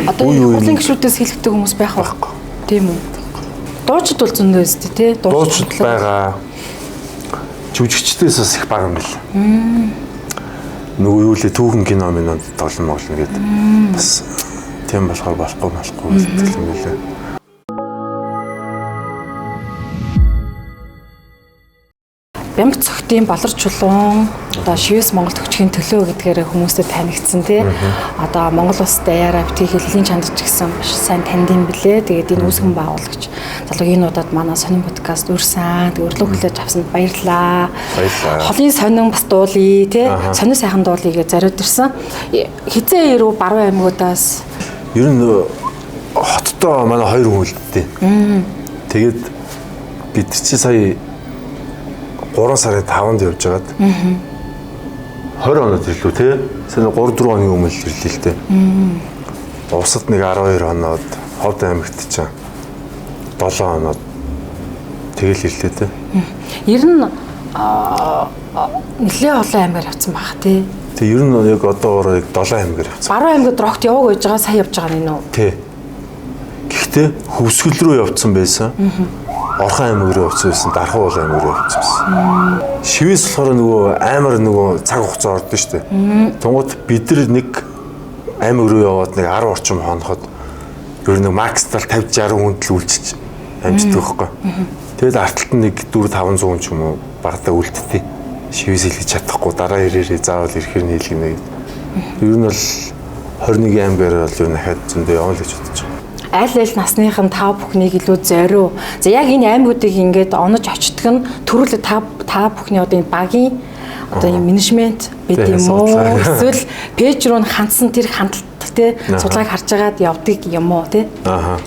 Одоо хурлын гишүүдээс хэлэхдэг хүмүүс байх уу? Тийм үү? Дуучид бол зөндөө өстэй тий. Дуучид байгаа. Жүжигчдээс бас их бага юм бэл. Нөгөө юу лээ түүхэн кино минь тоглоно моглоно гэдэг. Бас тийм болохоор болохгүй гэдэг юм билээ. Бямба цогтын Балар чулуун одоо Шивээс Монгол төгчхийн төлөө гэдгээр хүмүүстэй танигдсан тий. Одоо Монгол улс даяараа битгий хэллийн чанар ч гэсэн маш сайн танд юм билээ. Тэгээд энэ үүсгэн байгуулагч залуу энэ удаад манай сонин подкаст үрсэн. Тэгээд өрлөг хүлээж авсанд баярлаа. Баярлалаа. Холын сонин бас дуулъя тий. Сонин сайхан дуулъя гэж зориуд ирсэн. Хизээ ирүү Баруун аймагудаас? Ер нь хоттой манай хоёр хүн үлдээ. Тэгээд бид чи сая 3 сарын 5-нд явж байгаад 20 онод ирлүү те. Сая 3 4 хоногийн өмнө л ирлээ л те. Увсад нэг 12 оноод, Ховд аймагт ч 7 оноод тэгэл ирлээ те. Ер нь нэлээ олон аймгаар явцсан баг те. Тэг ер нь яг одоогоор яг 7 аймгаар явцсан. Баруун аймагт рогт яваг байж байгаа, сая явж байгаа нь үү? Тэ. Гэхдээ Хөвсгөл рүү явцсан байсан. Орхон аймаг руу явцсан байсан, Дархан уул аймаг руу явцсан байсан. Шивээс болохоор нөгөө аймар нөгөө цаг хугацаа ордон шүү дээ. Тунгууд бид нар нэг аймаг руу яваад нэг 10 орчим хоноход ер нь макстал 50 60 хүнд л үлчиж амждаг байхгүй. Тэгэл арталт нь нэг 4 500 хүн ч юм уу багадаа үлдтээ. Шивээс хэлж чадахгүй дараа ирээрээ заавал ирэхээр нийлгэнэ гэдэг. Ер нь бол 21 аймгаар бол ер нь дахиад зөндөө явна л гэж бодож байгаа. Аль аль насных нь та бүхнийг илүү зориу. За яг энэ аймагуудыг ингээд онож очдөг нь төрөл та бүхний одоо энэ багийн одоо энэ менежмент бид юм уу? Эсвэл пэйж рүү нь хандсан тэр хандлт те судалгааг харж агаад явдаг юм уу те? Ааха.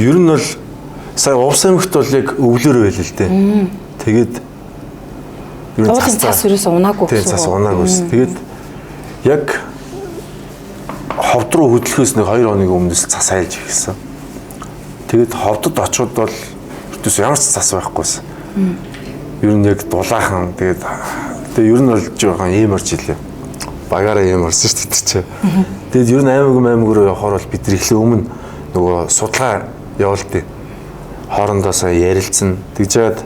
Ер нь бол сая Увс аймагт бол яг өвлөөр байл л те. Тэгээд ер нь цас ерөөсөө унаагүй гэсэн. Цас унаагүй. Тэгээд яг Ховд руу хөдлөхөөс нэг 2 хоногийн өмнөөс цас айлж эхэлсэн. Тэгээд Ховдод очиход бол ердөөс ямар ч цас байхгүйсэн. Ер нь яг дулаахан тэгээд ер нь бол жоохон ийм орж илээ. Багаараа ийм орсон шүү дээ чи. Тэгээд ер нь аймаг руу явахаар бол бид нар эхлээ өмнө нөгөө судалгаа явуулдیں۔ Хоорондоо сая ярилцсан. Тэгж жаад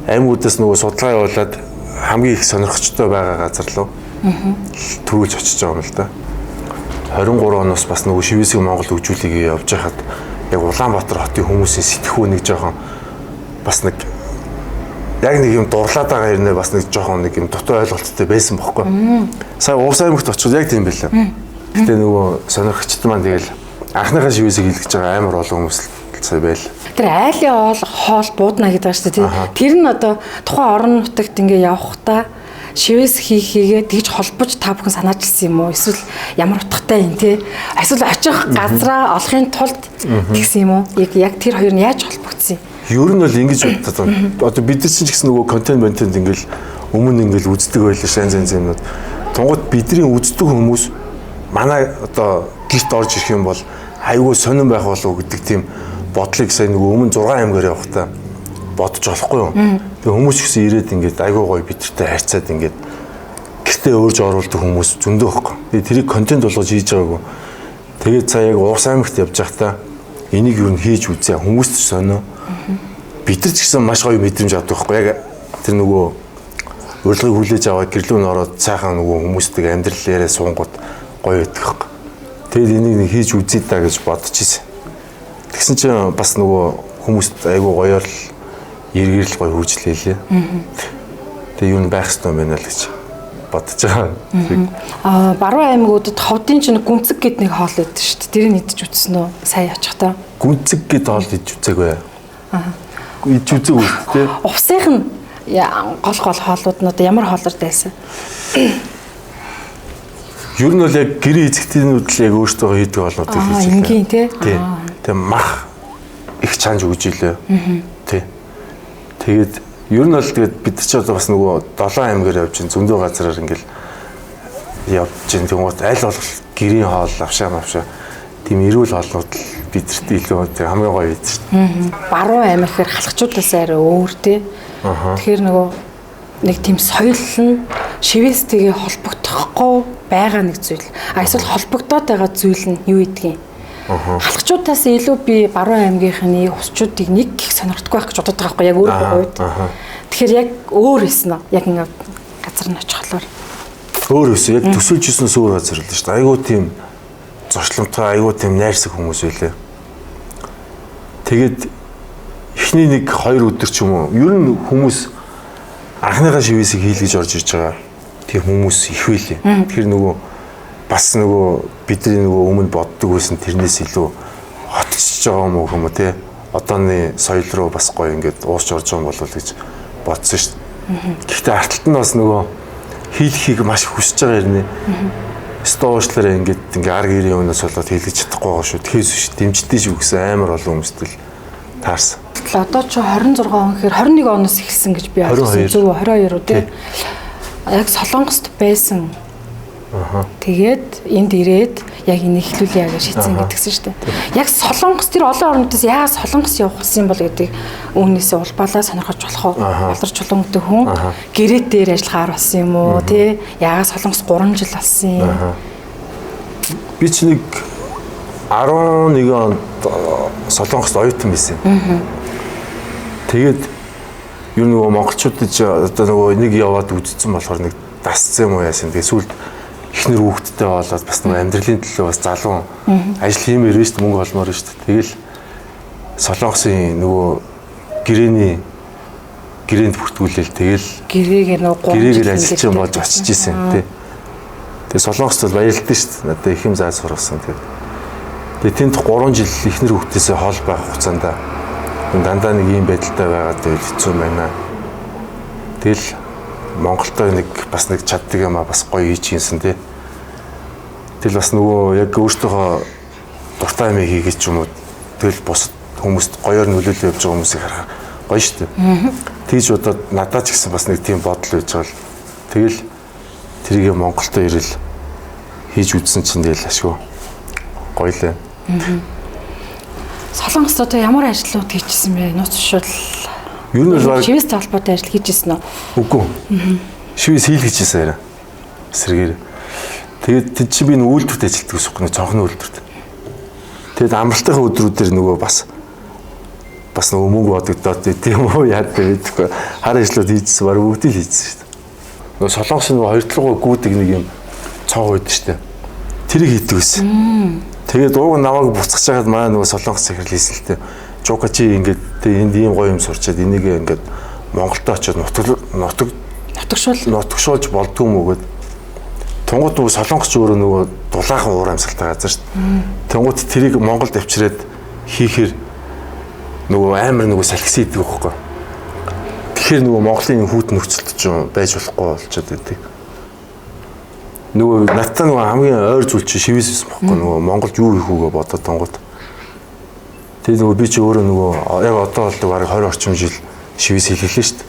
аймагудаас нөгөө судалгаа явуулаад хамгийн их сонирхчтой байгаа газар руу төрүүлж очиж байгаа юм л да. 23 оноос бас нөгөө Шивээсийг Монгол хөгжүүлэгээ явж байхад яг Улаанбаатар хотын хүмүүсийн сэтгхүү нэг жоохон бас нэг яг нэг юм дурлаад байгаа хэрнээ бас нэг жоохон нэг юм дутуу ойлголттой байсан бохоггүй. Сая Увс аймагт очиход яг тийм байлаа. Гэтэ нөгөө сонирхчд маань тэгэл анхныхаа Шивээсийг хэлж байгаа амар олон хүмүүс сая байл. Тэр айлын оол хоол буудна гэдэг байгаа шүү дээ. Тэр нь одоо тухайн орон нутагт ингээ явахдаа Шивээс хийхийгээ тэгж холбож та бүхэн санаачилсан юм уу? Эсвэл ямар утгатай юм те? Эсвэл очих газраа олохын тулд тэгсэн юм уу? Яг тэр хоёр нь яаж холбогдсон юм? Ер нь бол ингэж боддог. Одоо бид нар чинь ч гэсэн нөгөө контент ингээл өмнө ингээл үздэг байлаа шан зэн юмнууд. Тунгууд бидний үздэг хүмүүс манай одоо гэрт орж ирэх юм бол айгүй сонирн байх болов гэдэг тийм бодлыг сая нөгөө өмнө 6 аймгаар явахдаа бодож болохгүй юу. Тэгээ хүмүүс ч гэсэн ирээд ингээд айгүй гоё бидэртэй харьцаад ингээд гэртээ өөрж оруулдаг хүмүүс зөндөө байхгүй. Тэгээ тэрийг контент болгож хийж байгаагүй. Тэгээд цаа яг Увс аймагт явж байхдаа энийг юу н хийж үзье. Хүмүүс ч сонио. Бид нар ч гэсэн маш гоё мэдрэмж авдаг байхгүй. Яг тэр нөгөө урилгыг хүлээж аваад гэрлүүн ороод сайхан нөгөө хүмүүстэй амьдрал яриа суунгууд гоё байдаг байхгүй. Тэгээд энийг нэг хийж үзье та гэж бодож ирсэн. Тэгсэн чинь бас нөгөө хүмүүст айгүй гоёор л эргэрэл гоё хөгжлээ лээ. Тэгээ юу н байх ёстой юм байна л гэж бодож байгаа. Аа Баруун аймагуудад Ховдын чинь гүнцэг гэд нэг хоол өгдөө шүү дээ. Тэрийг идэж үзсэн үү? Сая очихдоо. Гүнцэг гэд хоол идэж үзээгүй. Аа. Идэж үзээгүй шүү дээ. Увсынх нь гол гол хоолууд нь одоо ямар хоолоор дайсан? Ер нь бол яг гэрээ эзэгтийнүүд л яг өөрсдөө хийдэг хоолнуудыг хийж байгаа. Энгийн тий. Тэгээ мах их чанж өгч илээ. Тий. Тэгээд ер нь бол тэгээд бид ч одоо бас нөгөө 7 аймгаар явж чинь зөндөө газраар ингээл явж чинь тэнгуут аль болох гэрийн хоол авшаа мавшаа тийм эрүүл хоолнууд л бидэрт илүү тэр хамгийн гоё байдаг шүү дээ. Баруун аймаг гэхээр халахчуудаас арай өөр тий. Тэгэхээр нөгөө нэг тийм соёл нь шивээстэйгээ холбогдохгүй байгаа нэг зүйл. А эсвэл холбогдоод байгаа зүйл нь юу гэдгийг? Халахчуудаас илүү би Баруун аймгийнхны хусчуудыг нэг их сонирхдаггүй байх гэж боддог байхгүй яг өөрийнхөө хувьд. Тэгэхээр яг өөр байсан уу? Яг ингээд газар нь очихлоор. Өөр байсан. Яг төсөөлж ирсэнээс өөр газар л шүү дээ. Айгуу тийм зуршламтай, айгуу тийм найрсаг хүмүүс байлээ. Тэгээд эхний нэг 2 өдөр ч юм уу ер нь хүмүүс анхныхаа шивээсийг хийлгэж орж ирж байгаа тийм хүмүүс их байлээ. Тэгэхээр нөгөө бас нөгөө бидний нөгөө өмнө боддог байсан тэрнээс илүү хотчиж байгаа юм уу гэх юм уу те. Одооны соёл руу бас гоё ингээд уурч орж байгаа юм болов гэж бодсон шүү дээ. Гэхдээ арталт нь бас нөгөө хийлхийг маш хүсэж байгаа юм нэ. Стоошлороо ингээд ингээ ар гэрийн өмнөөс болоод хийлгэж чадахгүй байгаа шүү. Тэгэхээс биш дэмждээ шүү гэсэн амар олон хүмүүст л таарсан. Одоо чи 26 он гэхээр 21 оноос эхэлсэн гэж би ойлгосон. Зөв үү? 22 үү те. Яг Солонгост байсан. Тэгээд энд ирээд яг энийг эхлүүлье гэж шийдсэн гэдгсэн шүү дээ. Яг Солонгос тэр олон орнуудаас яагаад Солонгос явах гэсэн юм бол гэдэг үүнээсээ улбалаа сонирхож болох уу? Болор чулуун гэдэг хүн гэрээ дээр ажиллахаар болсон юм уу тий? Яагаад Солонгос 3 жил болсон юм? Би чи нэг 11 онд Солонгост оюутан байсан юм. Тэгээд ер нь нөгөө монголчуудад ч одоо нөгөө нэг яваад үзсэн болохоор нэг дасцсан юм уу яасан. Тэгээд сүүлд эхнэр хүүхэдтэй болоод бас нөгөө амьдралын төлөө бас залуу ажил хиймээр шүү дээ, мөнгө олмоор шүү дээ. Тэгэл Солонгосын нөгөө гэрээний гэрээнд бүртгүүлээл тэгэл гэрээгээр нөгөө гэрээгээр ажилчин болж очиж исэн тий. Тэгээ Солонгост бол баярлалтай шүү дээ. Надад их юм зааж сургасан. Тэгээ тэнд 3 жил эхнэр хүүхдээсээ хол байх хугацаанд дандаа нэг ийм байдалтай байгаад байвал хэцүү байна. Тэгэл Монголтой нэг бас нэг чаддаг юм а бас гоё хийж гинсэн тий. Тэгэл бас нөгөө яг өөртөөхөө дуртай юм хийгээд ч юм уу тэгэл бусад хүмүүст гоёор нөлөөлөө явж байгаа хүмүүсийг харахаар гоё шүү дээ. Тэгж бодоод надад ч гэсэн бас нэг тийм бодол байж байгаа л тэгэл тэрийг Монголтой ирэл хийж үзсэн чинь тэгэл ашгүй гоё лээ. Солонгост одоо ямар ажлууд хийчихсэн бэ? Нууц шул. Ер нь бол шивээстэй холбоотой ажил хийжсэн үү? Үгүй. Шивээс хийлгэж ирсэн яриа. Сэргээр. Тэгээд тэд чи би үйлдвэрт ажилладаг ус юм, цонхны үйлдвэрт. Тэгээд амралтынхаа өдрүүдээр нөгөө бас нөгөө мөнгө бодогдоод тийм үү яад гэвэдэггүй. Хар ажлууд хийжсэн, баг бүгдийг л хийжсэн шүү дээ. Нөгөө Солонгос нөгөө хоёр талгуу гүйдэг нэг юм цоо үйд шүү дээ. Тэрийг хийдэг байсан. Тэгээд ууг намайг буцах чагаад манай нөгөө Солонгос захирал хийсэн л дээ. Жука чи ингээд тэ энд ийм гоё юм сурчаад энийг ингээд Монголд очиод нутагшуулж болдгоо юм уу гэд. Тунгууд нөгөө Солонгос ч өөрөө нөгөө дулаахан уур амьсгалтай газар шүү дээ. Тунгууд тэрийг Монголд авчираад хийхээр нөгөө амар нөгөө салхисан идэг байхгүй. Тэгэхээр нөгөө Монголын хүүт нөхцөлд ч байж болохгүй болчиход байдаг. Нөгөө надтай нөгөө хамгийн ойр зүйл чи шивээс байсан байхгүй нөгөө Монголд юу хийх үгээ бодоод тунгууд. Тэгээ нөгөө би чи өөрөө нөгөө яг одоо бол бараг 20 орчим жил шивээс хийлээ шүү дээ.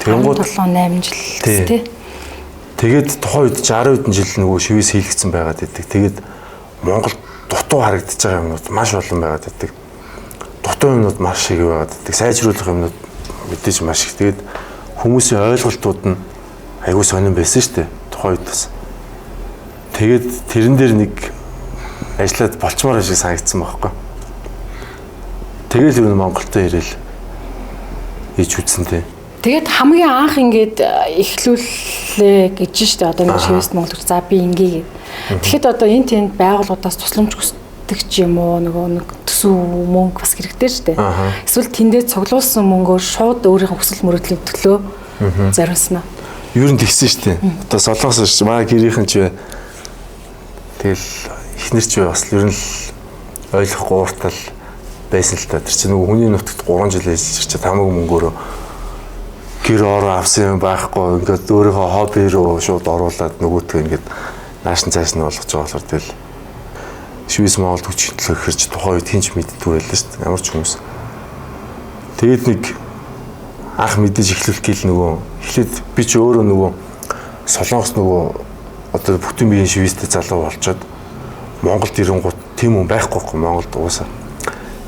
Тэгэнгүүт 7 8 жил тий. Тэгээд тухайн үед 60 хэдэн жил нөгөө шивээс хийлгэсэн байгаад байдаг. Тэгээд Монгол дутуу харагдаж байгаа юмнууд маш олон байгаад байдаг. Дутуу юмнууд маш их байгаад байдаг. Сайжруулах юмнууд мэдээж маш их. Тэгээд хүмүүсийн ойлголтууд нь айгүй сонирн байсан шүү дээ. Тухайн үед бас. Тэгээд тэрэн дээр нэг ажиллаад болчмоор шиг санагдсан байхгүй. Тэгэл ер нь Монголтой ирээл хийж үзсэн тий. Тэгээд хамгийн анх ингээд эхлүүллээ гэж штэ одоо нэг шивээс Монгол за би ингээ гэд. Тэгэхэд одоо энэ тэнд байгууллагуудаас тусламж хүсдэг ч юм уу нөгөө нэг төсөв мөнгө бас хэрэгтэй штэ. Эсвэл тэндээ цуглуулсан мөнгөөр шууд өөрийнхөө хүсэл мөрөөдлийн төлөө зориулсан уу? Ер нь тэгсэн штэ. Одоо Солонгос ш манай гэрийнхэн ч тэгэл ихнэр ч бас ер нь л ойлгохгүй ууртал байсан л та. Тэр чинь нөгөө хүний нутагт 3 жил ажиллаж чад хамаагүй мөнгөөрөө гэр ороо авсан юм байхгүй. Ингээд өөрийнхөө хобби руу шууд оруулаад нөгөөтгөө ингээд нааш нь цааш нь болгож байгаа болохоор тэгэл Швейц Монголд хүчин төлөө хэрч тухайн үед хинч мэддэггүй байлаа шүү дээ. Ямар ч хүмүүс. Тэгээд нэг анх мэдээж эхлүүлэх гээл нөгөө эхлээд би ч өөрөө нөгөө Солонгос нөгөө одоо бүтэн биеийн шивээстэй залуу болчоод Монголд ирэнгуут тийм хүн байхгүй байхгүй Монголд угаасаа.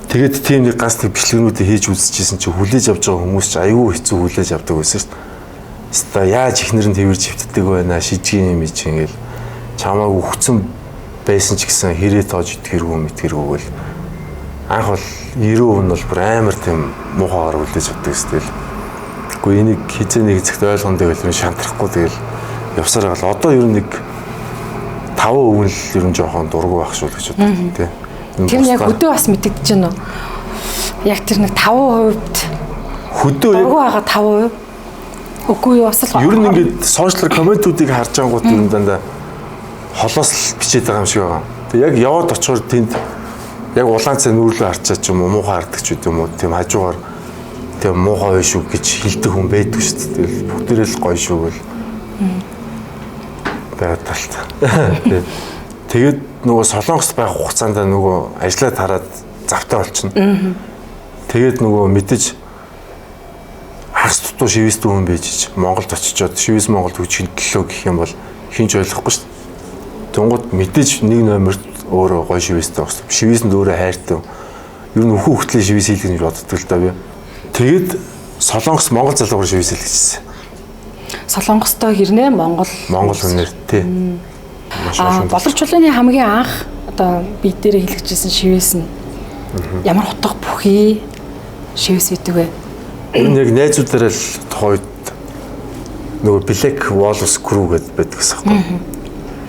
Тэгээд тийм нэг ганц нэг бичлэгнүүдийг хийж үзчихсэн чи хүлээж авч байгаа хүмүүс чи айгүй хэцүү хүлээж авдаг байсан шүү дээ. Хаста яаж ихнэр нь тэрвэрж хөвтдөг байна, шижгийн юм чи ингээл чамааг үхцэн Байсан ч гэсэн хэрээ тоож итгэргүй мэтгэргүй гэл анх бол 90% нь бол бүр амар тийм муухайгаар үлдээж авдаг гэстэл. Гэхдээ энийг хизээ нэг хэсэгт ойлгоно тэгэл шантрахгүй тэгэл явсаар байгаа л одоо ер нь нэг 5% нь л ер нь жоохон дургу байх шүү гэж боддог тий. Тэр нь яг хөдөө бас мэдэгдэж байна уу? Яг тэр нэг 5% хөдөө дургу байгаа 5%. Үгүй юу бас л ер нь ингээд сошиал комментүүдийг харж ангууд ер нь дандаа холоос л бичээд байгаа юм шиг байгаа. Тэг яг яваад очихоор тэнд яг улаан цай нүүрлөө харчаа ч юм уу муухай хардаг ч юм уу тийм хажуугаар тийм муухай байх шүү гэж хэлдэг хүн байдаг шүү дээ. Тэгэл бүгдээрээ л гоё шүү гэл байгаад талт. Тэгээд нөгөө Солонгост байх хугацаанд нөгөө ажиллаа тараад завтай болчихно. Тэгээд нөгөө мэдээж хагас дутуу шивээс дүүн байж Монголд очичоод шивээс Монголд хүчгийн төлөө гэх юм бол хинч ойлгохгүй шүү дээ. Тэнгууд мэдээж нэг номерт өөрөө гоё шивээстэй байх хэрэгтэй. Шивээсэнд өөрөө хайртай. Ер нь өхөн хөтлөө шивээс хийлгэх гэж боддог л да би. Тэгээд Солонгос Монгол залуугаар шивээс хийлгэжсэн. Солонгостой хэрнээ Монгол хүнээр тий. Болор чулууны хамгийн анх одоо би дээрээ хийлгэжсэн шивээс нь ямар утга бүхий шивээс байдаг вэ? Ер нь яг найзуудаараа л тухайн үед нөгөө Black Walrus Crew гэдээ байдаг гэсэн юм.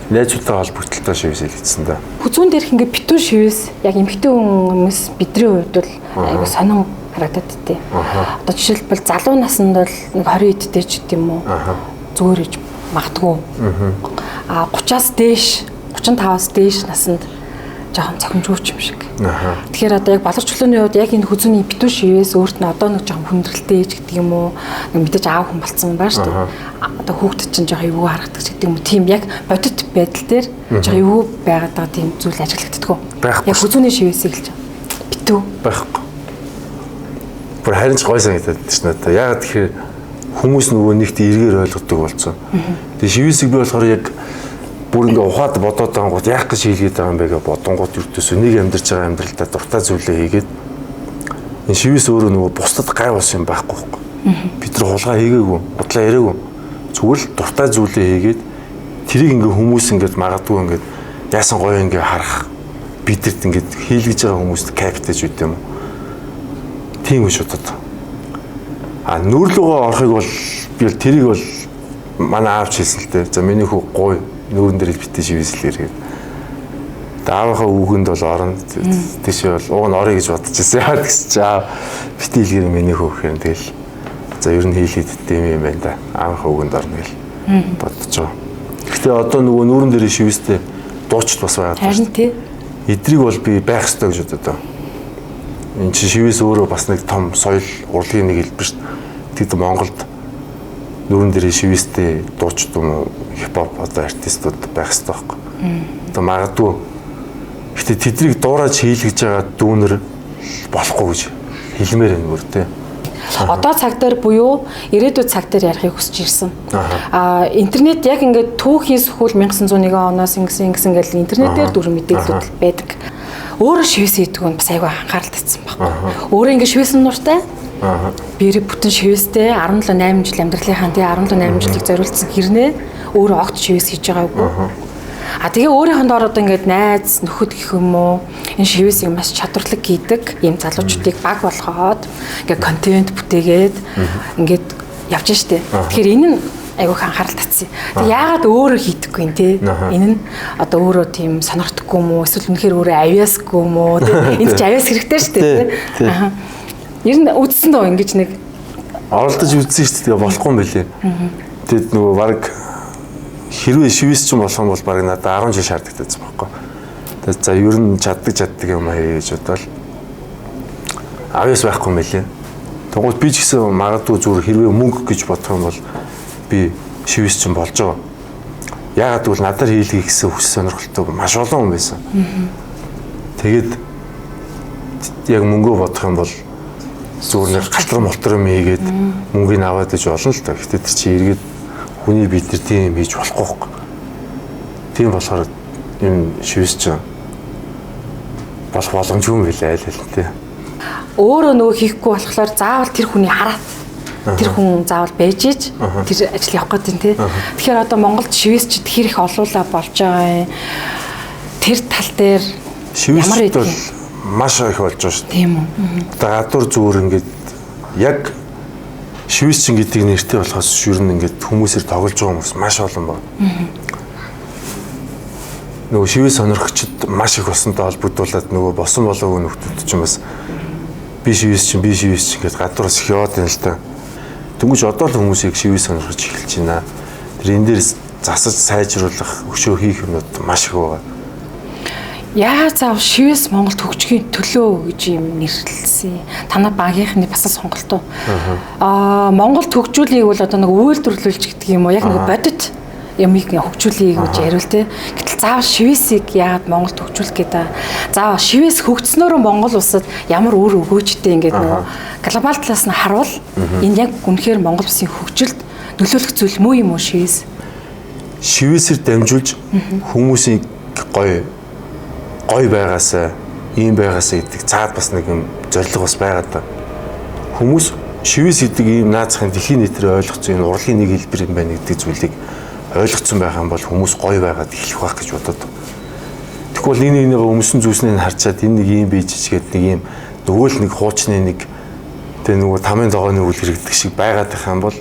Найзуудтай холбогдлолтой шивээс хийлгэжсэн да. Хүзүүн дээрх ингээ битүү шивээс яг эмэгтэй хүмүүс бидний хувьд бол айгу сонин харагдаад тээ. Одоо жишээлбэл залуу наснд бол нэг 20 эдтэй ч гэдэм юм уу зүгээр иж магадгүй. А 30-аас дээш 35-аас дээш наснд жоохон цохимжгүй юм шиг. Тэгэхээр одоо яг Болор чулууны хувьд яг энэ хүзүүний битүү шивээс өөрт нь одоо нэг жоохон хүндрэлтэй ээж гэдэг юм уу нэг мэдээж аав хүн болцсон байна шүү дээ. Одоо хүүхдэд чинь жоохон эвгүй харагдах гэдэг юм уу тийм яг бодит байдал дээр жоохон эвгүй байгаад байгаа тийм зүйл ажиглагддаг. Яг хүзүүний шивээсийг л битүү байхгүй. Бүр харин ч гой санагдаад байна шүү дээ. Яагаад тэгэхээр хүмүүс нөгөө нэгт эргээр ойлгодог болсон. Тэгээ шивээсийг би болохоор яг бүр ингээ ухаад бодоод байгаа гот яах гэж хийлгээд байгаа юм бэ гэж бодонгууд ертөөсөө нэг амьдарч байгаа амьдралдаа дуртай зүйлээ хийгээд энэ шивээс өөрөө нөгөө бусдад гай болсон юм байхгүй байхгүй. Бид нар хулгай хийгээгүй, худлаа яриаггүй. Зүгээр л дуртай зүйлээ хийгээд тэрийг ингээ хүмүүс ингээд магадгүй ингээд яасан гоё ингээ харах бидэрт ингээд хийлгэж байгаа хүмүүст капитаж үт юм уу. Тийм гэж бодод. А нүүрлүүгөө орохыг бол би бол тэрийг бол манай аав ч хэлсэн л дээ. За миний хүү гоё нүүрэн дээр битээ шивээслэр гээд. Аавынхаа үгэнд бол орно. Тийшээ бол уг нь орё гэж бодож ирсэн. Яа гэсэн чи аав битээ хэлгээр миний хүү гэхээр тэгэл за ер нь хийлээд тийм юм байна да. Аавынхаа үгэнд орно гэл бодож байгаа. Гэхдээ одоо нөгөө нүүрэн дээр шивээстэй дуучид бас байгаа. Харин тий. Эдрийг бол би байх ёстой гэж бодод байгаа. Энэ чинь шивээс өөрөө бас нэг том соёл урлагийн нэг хэлбэр шүү дээ. Тэгэд Монголд нүүрэн дээр шивээстэй дуучид юм уу хипхоп одоо артистууд байх ёстой байхгүй. Одоо магадгүй. Гэтэ тэдрийг дуурайж хийлгэж байгаа дүүнер болохгүй гэж хэлмээр байна бүр тий. Одоо цаг дээр буюу ирээдүйд цаг дээр ярихыг хүсэж ирсэн. Аа интернет яг ингээд түүхийн сөхүүл 1901 оноос ингэсэн ингэсэн гэл интернетээр дүр мэдээлэлүүд байдаг. Өөрөө шивээс хийдэг нь бас айгүй анхаарал татсан байхгүй. Өөрөө ингээд шивээс нь нуртай. Бэрэ бүтэн шивээстэй 17 8 жил амьдралынхаа тий 17 8 жилийг зориулсан хэрнээ өөрөө огт шивээс хийж байгаагүй. А тэгээ өөрийнх нь дор одоо ингээд найз нөхөд гэх юм уу энэ шивээсийг маш чадварлаг хийдэг ийм залуучуудыг баг болгоод ингээд контент бүтээгээд ингээд явж штэ. Тэгэхээр энэ нь айгүйх анхаарал татсан. Тэг яагаад өөрөө хийдэггүй юм те? Энэ нь одоо өөрөө тийм сонирхдаггүй юм уу? Эсвэл үнэхээр өөрөө авиасгүй юм уу? Тэ энд чи авиас хэрэгтэй штэ те. Аа. Ер нь үзсэн дөө ингэж нэг оролдож үзсэн шүү дээ. Болохгүй юм билээ. Тэгэд нөгөө баг хэрвээ шивээс ч юм болох юм бол баг надад 10 жил шаардлагатай байсан байхгүй. Тэгээд за ер нь чаддаг юм хий гэж бодвол авиас байхгүй юм билээ. Тэгвэл би ч гэсэн магадгүй зүгээр хэрвээ мөнгө гэж бодох юм бол би шивээс ч юм болж байгаа. Яагаад гэвэл надаар хийлгэх гэсэн хүсэл сонирхолтой маш олон хүн байсан. Тэгээд яг мөнгөө бодох юм бол зүгээр нэг галтар молтор юм хийгээд мөнгийг аваад иж болно л доо. Гэтэ тэр чи эргээд хүний бид нар тийм хийж болохгүй байхгүй. Тийм болохоор юм шивээс ч болох боломжгүй юм билээ аль аль тий. Өөрөө нөгөө хийхгүй болохоор заавал тэр хүний хараат тэр хүн заавал байж иж тэр ажил явах гэдэг юм тий. Тэгэхээр одоо Монголд шивээсчд хэр их олуулаа болж байгаа юм. Тэр тал дээр ямар Шивээсд бол маш их болж байгаа шүү дээ. Тийм үү. Одоо гадуур зүгээр ингээд яг шивээсчин гэдэг нэртэй болохоос ер нь ингээд хүмүүсээр тоглож байгаа хүмүүс маш олон байна. Нөгөө шивээс сонирхчид маш их болсонтой холбогдуулаад нөгөө босон болоогүй нөхдүүд чинь бас би шивээс чинь би шивээс чинь гэдээ гадуураас их яваад байна л да. Дөнгөж одоо л хүмүүсийг шивээс сонирхож эхэлж байна. Тэр энэ дээр засаж сайжруулах өшөө хийх юмнууд маш их байгаа. Яа заав шивээс Монголд хөгжихийн төлөө гэж юм нэрлэлсэн. Танай багийнхны бас сонголт уу? Монголд хөгжүүлгийг бол одоо нэг үйлдвэрлүүлж гэдэг юм уу? Яг нэг бодит ямыг хөгжүүлэе гэж яриул те. Гэтэл заавал шивээсийг яагаад Монголд хөгжүүлэх гэдэг. Заавал шивээс хөгжснөөрөө Монгол улсад ямар үр өгөөжтэй ингээд нөгөө глобал талаас нь харуул энэ яг үнэхээр Монгол улсын хөгжилд нөлөөлөх зүйл муу юм уу шивээс? Шивээсээр дамжуулж хүмүүсийн гоё гоё байгаасаа, ийм байгаасаа гэдэг цаад бас нэг юм зорилго бас байгаа даа. Хүмүүс шивээс гэдэг ийм наацхийн дэлхийн нийтээр ойлгоцсон энэ урлагийн нэг хэлбэр юм байна гэдэг зүйлийг ойлгоцсон байх юм бол хүмүүс гоё байгаад эхлэх байх гэж бодод. Тэгвэл нэг нэг өмсөн зүйлснийг харчаад энэ нэг ийм бийж чигээд нэг ийм нөгөө л нэг хуучны нэг тэгээ нөгөө тамын зогооны үйл хэрэгдэх шиг байгаад байх юм бол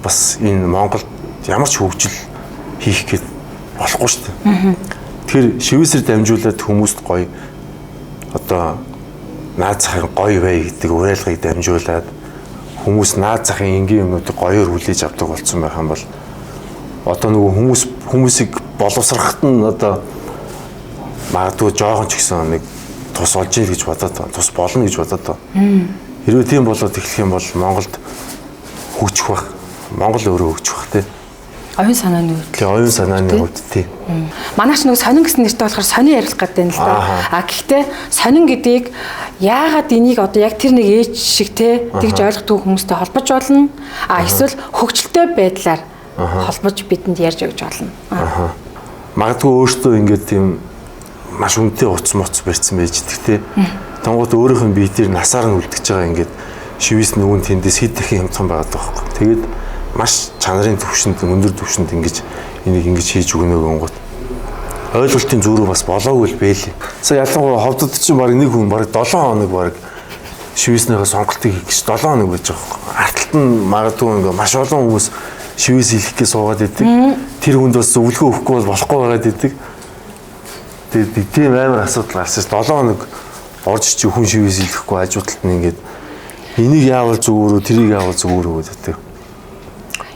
бас энэ Монголд ямар ч хөгжил хийх гээд болохгүй шүү дээ. Тэгэхээр шивээсээр дамжуулаад хүмүүст гоё одоо наад захын гоё бай гэдэг уриалгыг дамжуулаад хүмүүс наад захын энгийн юмнуудыг гоёор хүлээж авдаг болсон байх юм бол одоо нөгөө хүмүүсийг боловсроход нь одоо магадгүй жоохон ч гэсэн нэг тус олж ийн гэж бодоод байгаа. Тус болно гэж бодоод байгаа. Хэрвээ тийм болоод эхлэх юм бол Монголд хөгжих байх. Монгол өөрөө хөгжих байх тий. Оюун санааны хувьд. Тий, оюун санааны хувьд тий. Манайч нөгөө сонин гэсэн нэртэй болохоор сонин ярилах гэдэг юм л да. А гэхдээ сонин гэдгийг яагаад энийг одоо яг тэр нэг ээж шиг те тэгж ойлгодог хүмүүстэй холбож болно. А эсвэл хөгжилтэй байдлаар холбож бидэнд ярьж өгч болно. Магадгүй өөртөө ингээд тийм маш үнэтэй утас моц барьсан байж идэх те. Тонгууд өөрийнх нь бие дээр насаар нь үлдэж байгаа ингээд шивээс нүгэн тэндээс хэд дахин хямдхан байгаад байгаа байхгүй. Тэгээд маш чанарын төвшөнд өндөр төвшөнд ингэж энийг ингэж хийж өгнө гингууд ойлголтын зүрүү бас болоогүй л бэлээ. Сая ялангуяа ховдод чинь баг нэг хүн баг 7 хоног баг шивээснийхээ сонголтыг хийх гэж 7 хоног байж байгаа байхгүй. Арталт нь магадгүй ингээ маш олон хүмүүс шивээс хийх гэж суугаад идэг. Тэр хүнд бас зөвлөгөө өгөхгүй бол болохгүй байгаад идэг. Тэгээд тийм амар асуудал гарсан. 7 хоног орж чи хүн шивээс хийхгүй хажуу талд нь ингээд энийг яавал зүгээр үү, тэрийг яавал зүгээр үү гэдэг.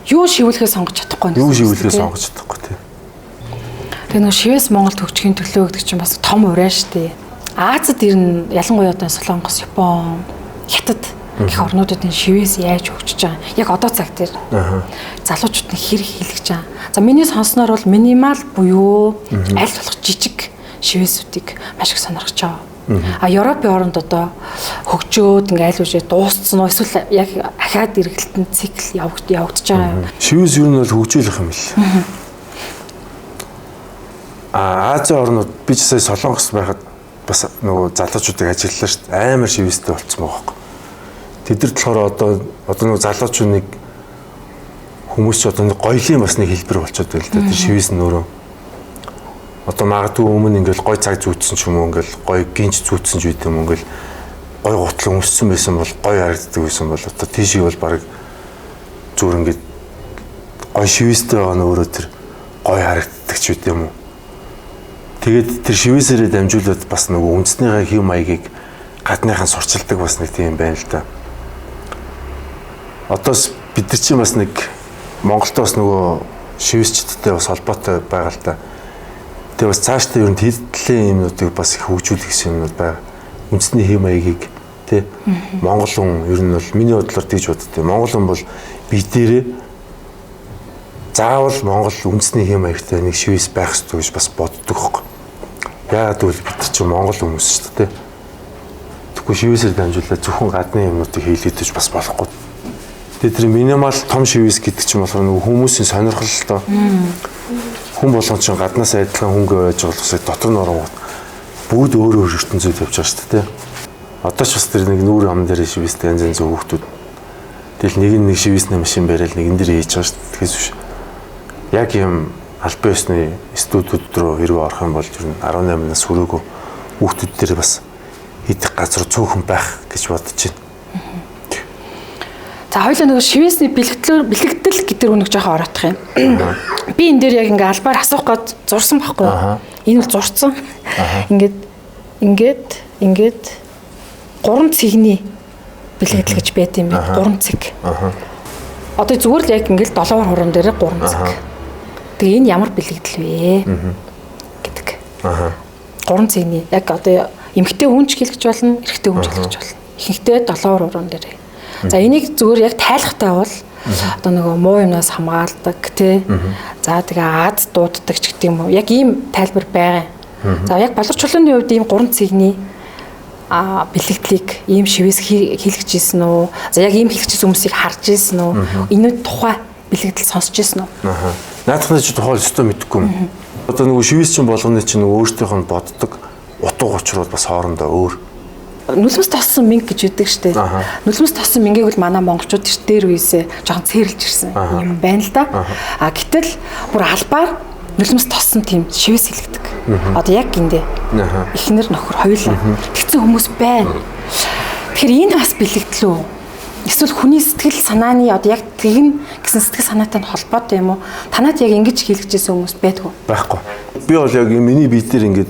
Юу шивүүлэхээ сонгож чадахгүй. Юу шивүүлэхээ сонгож чадахгүй тий. Тэгээ нөгөө шивээс Монголд хөгжихийн төлөө гэдэг чинь бас том ураа шүү дээ. Азад ер нь ялангуяа одоо Солонгос, Япон, Хятад гэх орнуудад энэ шивээс яаж хөгжиж байгаа. Яг одоо цаг дээр. Залуучууд нь хэр хийлгэж байгаа. За миний сонсноор бол минимал буюу аль болох жижиг шивээсүүдийг маш их сонирхож байгаа. А Европын оронд одоо хөгжөөд ингээ аль үшээ дууссан уу эсвэл яг ахаад эргэлтэн цикл явагдаж байгаа юм. Шивээс ер нь бол хөгжүүлэх юм л. А Азийн орнууд би ч сая Солонгос байхад бас нөгөө залуучуудыг ажиглалаа шүү дээ. Амар шивээстэй болцсон байгаа байхгүй. Тэд нар болохоор одоо нөгөө залуучууд нэг хүмүүс ч одоо нэг гоёлын бас нэг хэлбэр болчиход байл л да. Тэр шивээс нь өөрөө одоо магадгүй өмнө ингээл гой цаг зүүцсэн ч юм уу ингээл гой гинж зүүцсэн ч үгүй юм ингээл гой гутал өмссөн байсан бол гой харагддаг байсан бол одоо тийшээ бол баг зүгээр ингээд гой шивээстэй байгаа нь өөрөө тэр гой харагддаг ч үгүй юм уу. Тэгээд тэр шивээсээрээ дамжуулаад бас нөгөө үндэснийхээ хэв маягийг гадныхаа сурчилдаг бас нэг тийм байна л да. Одоос бид нар чинь бас нэг Монголд бас нөгөө шивээсчдтэй бас холбоотой байгаа л да. Тэгээ бас цаашдаа ер нь тэдлийн юмнуудыг бас их хөгжүүлэх гэсэн юмнууд байгаа. Үндэсний хэв маягийг тий Монгол хүн ер нь бол миний бодлоор тэгж боддтой. Монгол хүн бол бие дээрээ заавал Монгол үндэсний хэв маягтай нэг шивээс байх ёстой гэж бас боддог байхгүй. Яагаад гэвэл бид нар чинь Монгол хүмүүс шүү дээ. Тэгэхгүй шивээсээр дамжуулаад зөвхөн гадны юмнуудыг хийлгэдэж бас болохгүй. Тэгээ тэр минимал том шивээс гэдэг чинь болохоор нөгөө хүмүүсийн сонирхол л доо. Хүн болгон чинь гаднаас адилхан хүн гэж байж болохоос дотор нь оронгууд бүгд өөр өөр ертөнцид явж байгаа шүү дээ. Одоо ч бас тэр нэг нүүр ам дээр шивээстэй янз янзын хүүхдүүд тэгэл нэг нь нэг шивээсний машин барайл нэгэн дээр хийж байгаа шүү дээ. Тэгэхээс биш. Яг юм албан ёсны студиуд руу хэрвээ орох юм бол ер нь 18 нас хүрээгүй хүүхдүүд дээр бас идэх газар цөөхөн байх гэж бодож байна. За хоёлаа нөгөө шивээсний бэлэгдэл гэдэг үнэг жоохон ороодох юм. Би энэ дээр яг ингээ албаар асуух гээд зурсан байхгүй юу? Энэ бол зурцсан. Ингээд ингээд ингээд 3 цэгний бэлэгдэл гэж байт юм байна. 3 цэг. Одоо зүгээр л яг ингээл долоовор хурам дээр 3 цэг. Тэгээ энэ ямар бэлэгдэл вэ гэдэг. 3 цэгний яг одоо эмэгтэй хүн ч хэлж болно, эрэгтэй хүн ч хэлж болно. Ихэнхдээ долоовор хурам дээр. За энийг зүгээр яг тайлахтай бол одоо нөгөө муу юмнаас хамгаалдаг тий. За тэгээ аз дууддаг ч гэдэг юм уу. Яг ийм тайлбар байгаа. За яг болор чулууны хувьд ийм 3 цэгний бэлэгдлийг ийм шивээс хийлгэж ийсэн үү? За яг ийм хийлгэж ийсэн хүмүүсийг харж ийсэн үү? Энэ тухай бэлэгдэл сонсч ийсэн үү? Аа. Наадхны чи тухай өстөө мэдэхгүй юм. Одоо нөгөө шивээс чинь болгоны чинь нөгөө өөртөөх нь боддог утга учир бол бас хоорондоо өөр. Нүлмэс тоссон мэнг гэж үүдэг штэ. Нүлмэс тоссон мэнгийг бол манай монголчууд тэр дээр үесээ жоохон цээрлж ирсэн юм байна л да. А гэтэл бүр албаар нүлмэс тоссон тийм шивээс хэлэгдэг. Одоо яг гиндэ. Эхнэр нөхөр хоёулаа тэгсэн хүмүүс байна. Тэгэхээр энэ бас бэлэгдэл үү? Эсвэл хүний сэтгэл санааны одоо яг тэгнэ гэсэн сэтгэл санаатай нь холбоотой юм уу? Танад яг ингэж хийлгэжсэн хүмүүс байдгүй? Байхгүй. Би бол яг миний бие дээр ингэж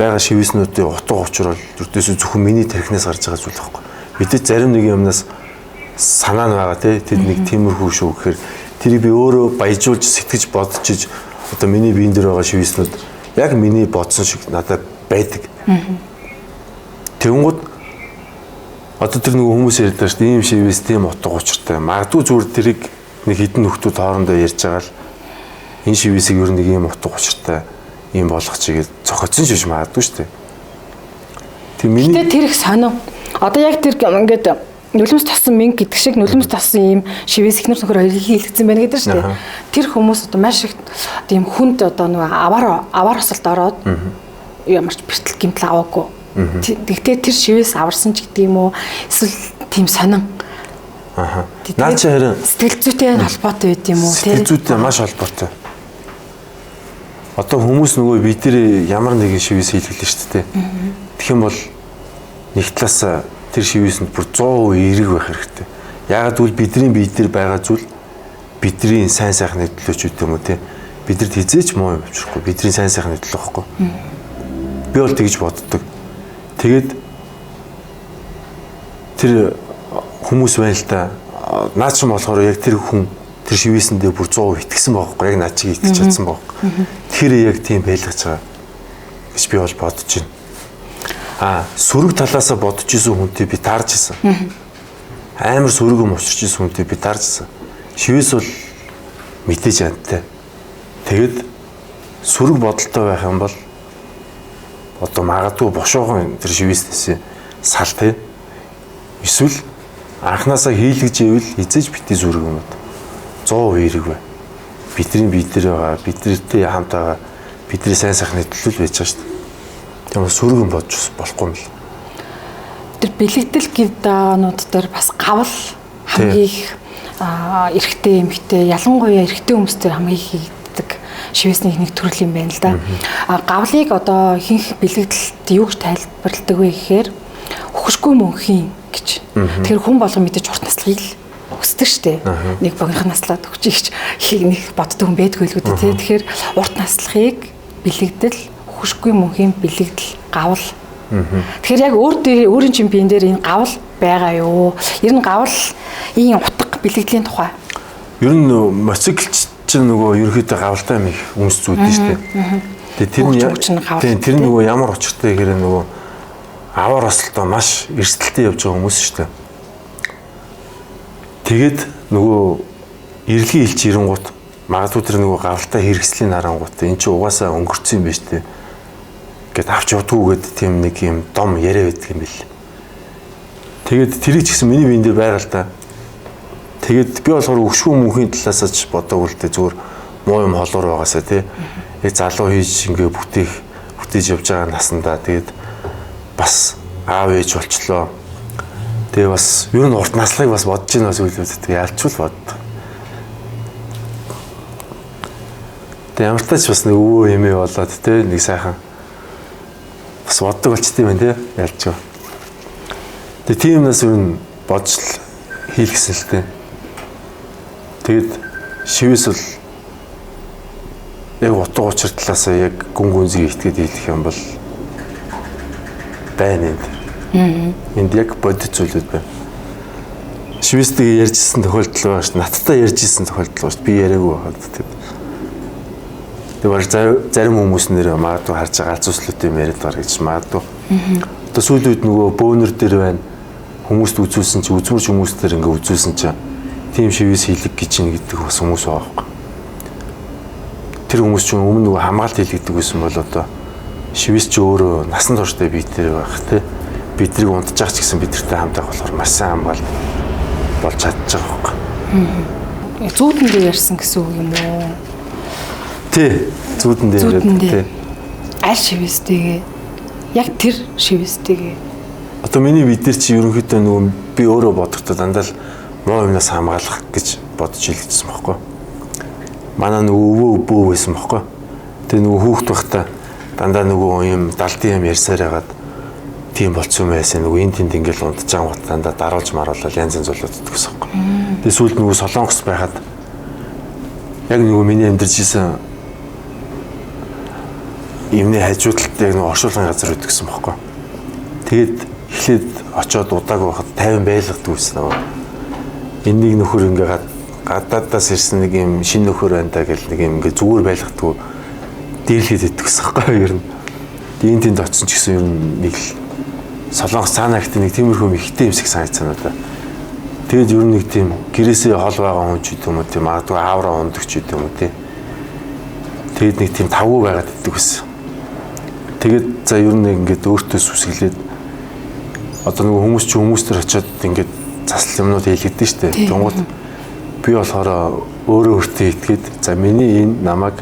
байгаа шивээснүүдийн утга учир бол ердөөсөө зөвхөн миний тархинаас гарч байгаа зүйл байхгүй. Мэдээж зарим нэг юмнаас санаа нь байгаа тий. Тэд нэг тиймэрхүү шүү гэхээр тэрийг би өөрөө баяжуулж сэтгэж бодож иж одоо миний биен дээр байгаа шивээснүүд яг миний бодсон шиг надад байдаг. Тэнгүүд одоо тэр нөгөө хүмүүс ярьдаг шүү дээ. Ийм шивээс тийм утга учиртай. Магадгүй зүгээр тэрийг нэг хідэн нөхдүүд хоорондоо ярьж байгаа л энэ шивээсийг ер нь нэг ийм утга учиртай ийм болгох чигээд зохиоцсон ч биш магадгүй шүү дээ. Тэг миний Гэтэ тэр их сонин. Одоо яг тэр ингээд нулимс тосон мэнг гэдэг шиг нулимс тосон ийм шивээс ихнэр нөхөр хоёрыг хийлгэсэн байна гэдэг шүү дээ. Тэр хүмүүс одоо маш их тийм хүнд одоо нөгөө аваар осолд ороод ямар ч бэртэл гэмтэл аваагүй. Тэгтээ тэр шивээс аварсан ч гэдэг юм уу эсвэл тийм сонин. Аа. Наа чи харин сэтгэл зүйтэй холбоотой байд юм уу тий? Сэтгэл зүйтэй маш холбоотой. Одоо хүмүүс нөгөө бид нар ямар нэгэн шивээс хийлгэлээ шүү дээ. Тэгэх юм бол нэг талаас тэр шивээсэнд бүр 100% эерэг байх хэрэгтэй. Яагаад гэвэл бидний бие дээр байгаа зүйл бидний сайн сайхны төлөө ч үгүй юм уу те. Бидэрт хизээч муу юм авчрахгүй. Бидний сайн сайхны төлөө байхгүй. Би бол тэгж боддог. Тэгээд тэр хүмүүс байна л да. Наад чинь болохоор яг тэр хүн тэр шивээсэндээ бүр 100% итгэсэн байхгүй. Яг над чиг итгэж чадсан байхгүй. Тэгэхээр яг тийм байлгаж байгаа гэж би бол бодож байна. Аа, сөрөг талаасаа бодож исэн хүнтэй би таарч исэн. Амар сөрөг юм учирч исэн хүнтэй би таарч исэн. Шивээс бол мэдээж амттай. Тэгэд сөрөг бодолтой байх юм бол одоо магадгүй бошоохон тэр шивээснээс сал тий. Эсвэл анханасаа хийлгэж ивэл эзэж бити сөрөг юм уу. 100% эерэг бай. Бидний бие дээр байгаа, биднэртэй хамт байгаа, бидний сайн сайхны төлөө л байж байгаа шүү дээ. Тийм сөрөг юм бодож болохгүй юм л. Тэр бэлэгдэл гэвдаанууд дээр бас гавл хамгийн их эрэгтэй эмэгтэй ялангуяа эрэгтэй хүмүүс дээр хамгийн их хийгддэг шивээсний нэг төрөл юм байна л да. А гавлыг одоо ихэнх бэлэгдэлд юу гэж тайлбарладаг вэ гэхээр хөхшгүй мөнхийн гэж. Тэгэхээр хүн болгон мэдээж урт наслахыг л хүсдэг штэ. Нэг богино наслаад өгч их нэг боддог хүн байдгүй л үү те. Тэгэхээр урт наслахыг бэлэгдэл хөхшгүй мөнхийн бэлэгдэл гавл. Тэгэхээр яг өөр дээр өөрийн чинь биен дээр энэ гавл байгаа юу? Ер нь гавл ийм утга бэлэгдлийн тухай. Ер нь мотоцикл чинь нөгөө ерөнхийдөө гавлтай юм их өмс зүүдэн штэ. Тэгээ тэр нь тэр нөгөө ямар учиртай гэхээр нөгөө аваар осолтоо маш эрсдэлтэй явж байгаа хүмүүс штэ. Тэгээд нөгөө эрэлгийн элч ирэнгуут магадгүй тэр нөгөө гавлтай хэрэгслийн харангуут эн чинь угаасаа өнгөрцөн юм байна штэ. Гэт авч явдггүй гэд тийм нэг юм дом яриа байдаг юм бэл. Тэгээд тэрийг ч гэсэн миний биен дээр байгаа л да. Тэгээд би болохоор өгшгүй мөнхийн талаасаа ч бодоогүй л дээ зүгээр муу юм холуур байгаасаа тий. Яг залуу хийж ингээ бүтээж явж байгаа насандаа тэгээд бас аав ээж болчлоо. Тэгээ бас ер нь урт наслахыг бас бодож байна сүүлүүд тэгээ ялчвал боддог. Тэг ямар тач бас нэг өвөө эмээ болоод те нэг сайхан бас боддог болчтой юм байна те ялч. Тэг тийм юмнаас ер нь бодж л хийлгэсэн л те. Тэгэд шивээс бол яг утга учир талаасаа яг гүн гүнзгий итгээд хийх юм бол байна энд. Энд яг бодит зүйлүүд байна. Шивээстэйгээ ярьжсэн тохиолдол байгаа шүү. Надтай ярьжсэн тохиолдол байгаа шүү. Би яриаггүй байхад тийм. Тэг баг зарим хүмүүс нэр магадгүй харж байгаа галзууслууд юм яриад байгаа гэж магадгүй. Одоо сүүлийн үед нөгөө бөөнөр дээр байна. Хүмүүст үзүүлсэн чи үзмэрч хүмүүс дээр ингээ үзүүлсэн чи тийм шивээс хийлэг гэж ин гэдэг бас хүмүүс байгаа байхгүй. Тэр хүмүүс чинь өмнө нөгөө хамгаалт хийлэгдэг байсан бол одоо шивээс чи өөрөө насан туршдаа би тэр байх тий. Бидрийг унтчих ч гэсэн бидэртэй хамт байх болохоор маш сайн хамгаалт болж чадчих байгаа байхгүй. Зүүдэн дээр ярьсан гэсэн үг юм уу? Тий, зүүдэн дээр яриад тий. Аль шивээстэйгээ? Яг тэр шивээстэйгээ. Одоо миний бид нар чи ерөнхийдөө нөгөө би өөрөө бодохдоо дандаа л муу юмнаас хамгаалах гэж бодож хэлчихсэн байхгүй. Манай нөгөө өвөө бөө байсан байхгүй. Тэгээ нөгөө хүүхд байхдаа дандаа нөгөө юм далдын юм ярьсаар хагаад тийм болцсон байсан. Нөгөө энэ тэнд ингээл унтж байгаа гот дандаа даруулж маруулаад янз янз болоод идэгсэн байхгүй. Тэгээ сүүлд нөгөө Солонгос байхад яг нөгөө миний амьдарч исэн юмны хажуу талд яг нөгөө оршуулгын газар өгдөгсөн байхгүй. Тэгээд эхлээд очиод удаагүй байхад 50 байлгадаг байсан нөгөө. Энэ нэг нөхөр ингээ гадаадаас ирсэн нэг юм шинэ нөхөр байна да гэл нэг юм ингээ зүгээр байлгадаг дээрлээд идэгсэн байхгүй ер нь. Энэ тэнд очисон ч гэсэн ер нь нэг л Солонгос цаанаа ихтэй нэг тиймэрхүү юм ихтэй юм шиг санагдсан надад. Тэгээд ер нь нэг тийм гэрээсээ хол байгаа хүн ч гэдэг юм уу тийм магадгүй аавраа ундаг ч гэдэг юм уу тийм. Тэгээд нэг тийм тавгүй байгаад иддэг байсан. Тэгээд за ер нь ингээд өөртөө сүсгэлээд одоо нөгөө хүмүүс чи хүмүүс төр очиод ингээд засал юмнууд хийлгэдэж штэ. Тэнгуут би болохоор өөрөө өөртөө итгээд за миний энэ намайг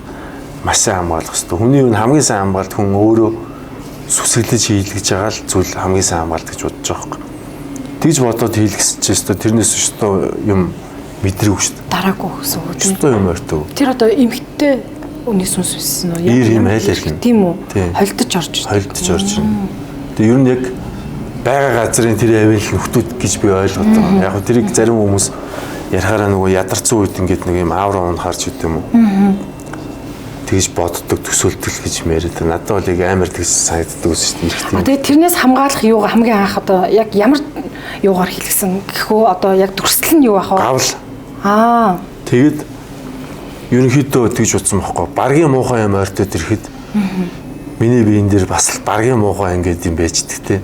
маш сайн хамгаалах хэрэгтэй. Хүний юу хамгийн сайн хамгаалт хүн өөрөө сүсгэлэж хийлгэж байгаа л зүйл хамгийн сайн хамгаалт гэж бодож байгаа байхгүй. Тэгж бодоод хийлгэсэн чинь өстө тэрнээс өстө юм мэдрээгүй шүү дээ. Дараагүй гэсэн үг тийм. Өстө юм ойртоо. Тэр одоо эмхтэй үний сүнс байсан уу? Ир юм айл айл. Тийм үү? Холдож орж ирдэг. Холдож орж ирнэ. Тэгээ ер нь яг байгаа газрын тэр авийн л нөхдүүд гэж би ойлгоод байгаа. Яг тэрийг зарим хүмүүс ярихаараа нөгөө ядарсан үед ингээд нэг юм аавраа унахаар ч гэдэг юм уу. Тэгж боддог, төсөөлдөг гэж яриад. Надад бол яг амар тэгж санагддаг ус шүү дээ. А тэгээ тэрнээс хамгаалах юу хамгийн анх одоо яг ямар юугаар хийлгэсэн гэхүү одоо яг дүрслэл нь юу ах вэ? Гавл. Аа. Тэгэд ерөнхийдөө тэгж утсан байхгүй. Баргийн муухай юм ойртоод ирэхэд миний биен дээр бас л баргийн муухай ингээд юм байждаг те.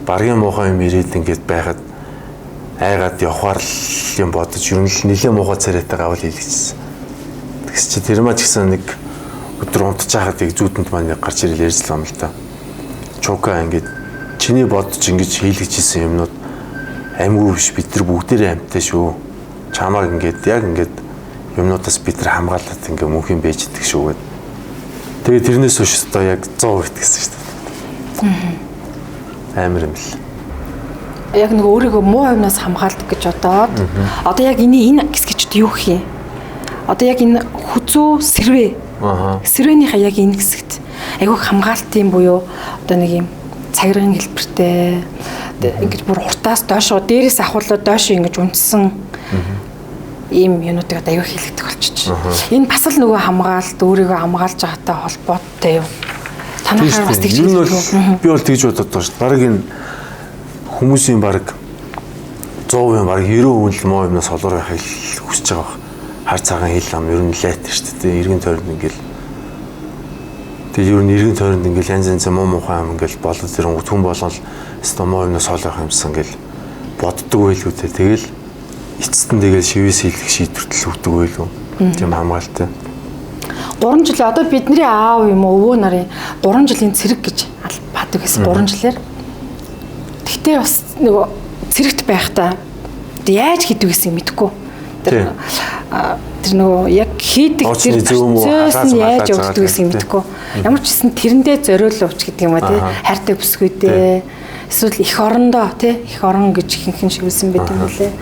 Баргийн муухай юм ирээд ингээд байхад айгаад явхаар л юм бодож ер нь л нэлээ муухай царайтай гавл хийлгэжсэн. Тэгс чи тэр маа ч гэсэн нэг өдөр унтж байхад яг зүүдэнд маань гарч ирэл ярьж л юм л та. Чука ингээд чиний бодож ингэж хийлгэжсэн юмнууд амьгүй биш бид нар бүгдээрээ амьтай шүү. Чамааг ингээд яг ингээд юмнуудаас бид нар хамгаалаад ингээ мөнх юм байж идэг шүү гэд. Тэгээ тэрнээс хойш өстой яг 100% итгэсэн шүү дээ. Амар юм л. Яг нэг өөрийгөө муу юмнаас хамгаалдаг гэж бодоод одоо яг энэ хэсэгчд юу гэх юм? Одоо яг энэ хүзүү сэрвэ. Сэрвэнийхээ яг энэ хэсэгт айгүй хамгаалтын буюу одоо нэг юм цагирган хэлбэртэй ингэж бүр хуртаас доошоо дээрээс ахуулаад доошоо ингэж унтсан ийм юмнуудыг одоо аюу хийлэгдэх болчих. Энэ бас л нөгөө хамгаалт өөрийгөө хамгаалж байгаатай холбоотой юм. Танахаар бас тэгж хэлдэг. Би бол тэгж бодод байгаа шүү дээ. Бараг энэ хүмүүсийн бараг 100% бараг 90% л муу юмнаас холуур байхыг хүсэж байгаа баг. Хар цагаан хил ам ер нь лайт шүү дээ. Эргэн тойронд ингээл тэгээ ер нь эргэн тойронд ингээл янз янз муу муухай юм ингээл болоод ирэнгүүт хүн болгон л өстой муу юмнаас хол байх юмсан ингээл боддог байлгүй те. Тэгэл эцэст нь тэгэл шивээс хийлгэх шийдвэртэл өгдөг байлгүй. Тийм хамгаалтай. 3 жил одоо бидний аав юм уу өвөө нарын 3 жилийн цэрэг гэж албадаг гэсэн 3 жилээр. Тэгтээ бас нөгөө цэрэгт байхдаа яаж хийдэг гэсэн мэдэхгүй. Тэр нөгөө яг хийдэг тэр процесс нь яаж явагддаг гэсэн мэдэхгүй. Ямар ч гэсэн тэрэндээ зориулвч гэдэг юм а тий хайртай бүсгүйдээ Эсвэл эх орондоо тий эх орон гэж ихэнх нь шивсэн байт юм лээ.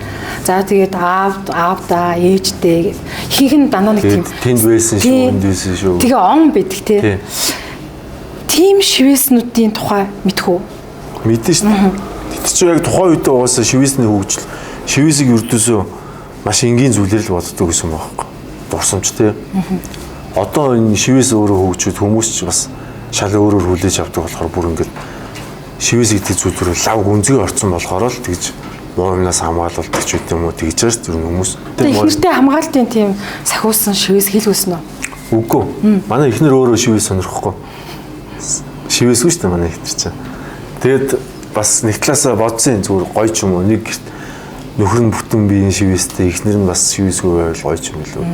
За тэгээд аавдаа, ээждээ ихэнх нь дандаа нэг тийм тэнд байсан шүү, энд байсан шүү. Тэгээ он байдаг тий. Тийм шивээснүүдийн тухай мэдэх үү? Мэдэн шүү дээ. Тэр чинь яг тухайн үедээ угаасаа шивээсний хөгжил, шивээсийг ердөөсөө маш энгийн зүйлээр л боддог гэсэн юм байна. Дурсамж тий. Одоо энэ шивээс өөрөө хөгжөөд хүмүүс ч бас шал өөрөөр хүлээж авдаг болохоор бүр ингээд шивээс гэдэг зүйл рүү лав гүнзгий орцсон болохоор л тэгж муу юмнаас хамгаалуулдаг ч гэдэм үү тэгж байгаа шүү дээ хүмүүс. Эхнэртэй хамгаалтын тийм сахиусан шивээс хийлгүүлсэн үү? Үгүй. Манай эхнэр өөрөө шивээс сонирхгүй. Шивээсгүй шүү дээ манай эхнэр чинь. Тэгээд бас нэг талаасаа бодсон зүгээр гоё ч юм уу нэг нөхөр нь бүтэн биеийн шивээстэй эхнэр нь бас шивээсгүй байвал гоё ч юм лөө.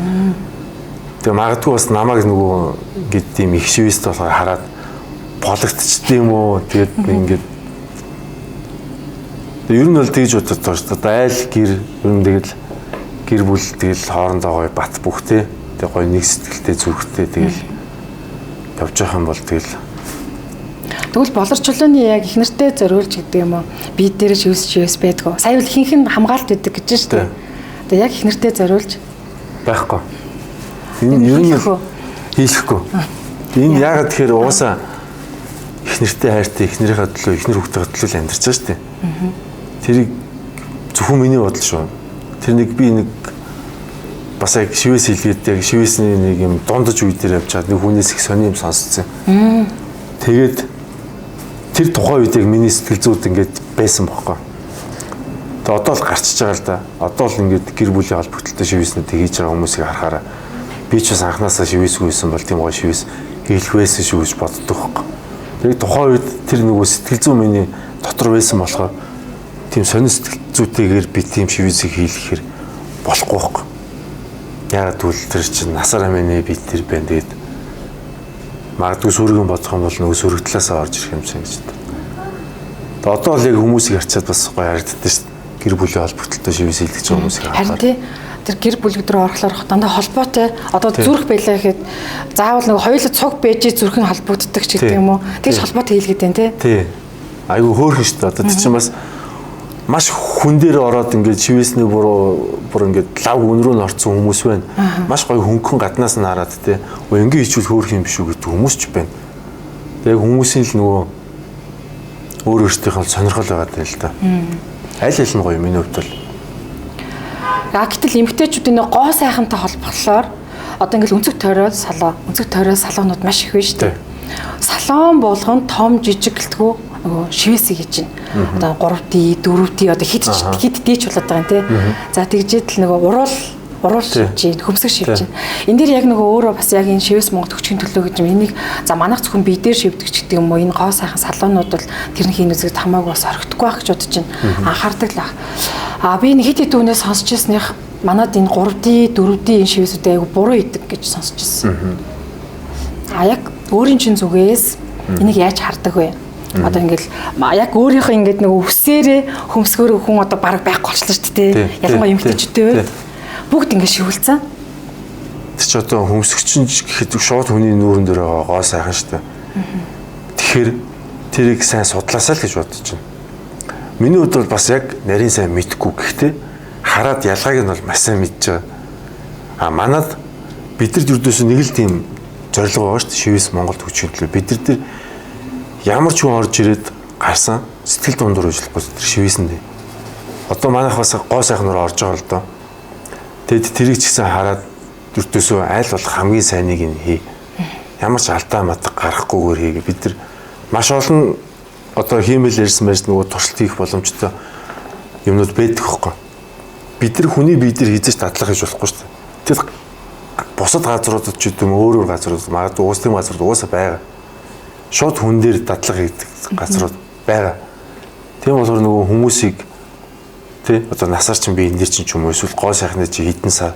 Тэгээ магадгүй бас намайг нөгөө ингээд тийм их шивээстэй болохоор хараад бологдчихд юм уу? Тэгээд ингээд ер нь бол тэгж бодож байгаа шүү дээ. Айл гэр ер нь тэгэл гэр бүл тэгэл хоорондоо гоё бат бүх те. Тэгээ гоё нэг сэтгэлтэй зүрхтэй тэгэл явж байгаа юм бол тэгэл. Тэгвэл болор чулууны яг их нэртэй зориулж гэдэг юм уу? Би дээр шивс шивс байдгүй. Сая бол ихэнх нь хамгаалт байдаг гэж шүү дээ. Тэгээ яг их нэртэй зориулж байхгүй. Энэ ер нь хийлэхгүй. Энэ яагаад тэгэхээр угаасаа их нэртэй хайртай эхнэрийнхээ төлөө эхнэр хүүхдийнхээ төлөө л амьдарч байгаа шүү дээ. Тэрийг зөвхөн миний бодол шүү. Тэр нэг би нэг бас яг шивээс хийлгээд яг шивээсний нэг юм дундаж үе дээр явж чад нэг хүнээс их сони юм сонсцсон. Тэгээд тэр тухайн үед яг миний сэтгэл зүйд ингээд байсан бохоггүй. Тэгээд одоо л гарчиж байгаа л да. Одоо л ингээд гэр бүлийн холбогдлолтой шивээснүүдийг хийж байгаа хүмүүсийг харахаараа би ч бас анханасаа шивээсгүй байсан бол тийм гоё шивээс хийлэх байсан шүү гэж боддог бохоггүй. Тэгээд тухайн үед тэр нөгөө сэтгэл зүй миний дотор байсан болохоор тийм сонин сэтгэл зүйтэйгээр би тийм шивээсийг хийлгэхээр болохгүй байхгүй. Яагаад гэвэл тэр чинь насаараа миний би тэр байна. Тэгээд магадгүй сүргэн бодох юм бол нөгөө сүрэг талаасаа орж ирэх юм шиг гэж байна. Тэгээд одоо л яг хүмүүсийг харчаад бас гоё харагддаг шүү дээ. Гэр бүлийн холбогдлолтой шивээс хийлгэж байгаа хүмүүсийг харахаар. Харин тий тэр гэр бүл рүү орохлоор дандаа холбоотой. Одоо зүрх байлаа гэхэд заавал нөгөө хоёулаа цуг байж зүрх нь холбогддог ч гэдэг юм уу. Тэгж холбоотой хийлгээд байна тий. Тий. Айгу хөөрхөн шүү дээ. Одоо тэр чинь бас маш хүн дээр ороод ингээд шивээсний буруу бүр ингээд лав үн рүү н орцсон хүмүүс байна. Маш гоё хөнгөн гаднаас нь хараад тий. Өө ингээ хийчихвэл хөөрх юм биш үү гэдэг хүмүүс ч байна. Тэгээ хүмүүсийн л нөгөө өөр өөртөөхөө сонирхол байгаа даа л да. Аль аль нь гоё миний хувьд бол. Гэтэл эмэгтэйчүүдийн нэг гоо сайхантай холбохлоор одоо ингээл өнцөг тойроод салоо, өнцөг тойроод салоонууд маш их байна шүү дээ. Салон болгон том жижиг гэлтгүү нөгөө шивээсийг хийж байна. Одоо 3D, 4D одоо хэд хэд D ч болоод байгаа юм тий. За тэгжээд л нөгөө уруул шивж гин, хөмсөг шивж гин. Энэ дээр яг нөгөө өөрөө бас яг энэ шивээс Монгол төгчгийн төлөө гэж юм. Энийг за манайх зөвхөн бие дээр шивдэг ч гэдэг юм уу. Энэ гоо сайхан салоонууд бол тэрний хийн үзэхэд хамаагүй бас орхихгүй байх гэж бодож байна. Анхаардаг л ах. А би нэг хэд хэд үнээс сонсч ирснийх манад энэ 3D, 4D энэ шивээсүүдээ айгу буруу идэг гэж сонсч ирсэн. А яг өөрийн чин зүгээс энийг яаж хардаг вэ? Одоо ингээл яг өөрийнхөө ингээд нөгөө үсээрээ хөмсгөөрөө хүн одоо бараг байхгүй болчихлоо шүү дээ. Ялангуяа эмэгтэйчүүдтэй байд. Бүгд ингээд шивүүлцэн. Тэр чи одоо хөмсгчин гэхэд шууд хүний нүүрэн дээр байгаа гоо сайхан шүү дээ. Тэгэхээр тэрийг сайн судлаасаа л гэж бодож байна. Миний хувьд бол бас яг нарийн сайн мэдхгүй гэхдээ хараад ялгааг нь бол маш сайн мэдж байгаа. А манад бид нар ердөөсөө нэг л тийм зорилго байгаа шүү дээ. Шивээс Монгол төгчийн төлөө бид нар тэр ямар ч хүн орж ирээд гарсан сэтгэл дундуур ажиллахгүй тэр шивээсэндээ. Одоо манайх бас гоо сайхан руу орж байгаа л доо. Тэгэд тэрийг ч гэсэн хараад ердөөсөө аль болох хамгийн сайныг нь хий. Ямар ч алдаа матга гарахгүйгээр хийгээ. Бид нар маш олон одоо хиймэл ярьсан байж нөгөө туршилт хийх боломжтой юмнууд байдаг хөхгүй. Бид нар хүний бие дээр хийзэж дадлага хийж болохгүй шүү дээ. Тэр бусад газруудад ч гэдэм өөр өөр газрууд магадгүй уус тийм газрууд угаасаа байгаа. Шууд хүн дээр дадлага хийдэг газрууд байгаа. Тийм болохоор нөгөө хүмүүсийг тий одоо насаар чинь би энэ дэр чинь ч юм уу эсвэл гоо сайхны чи хэдэн сар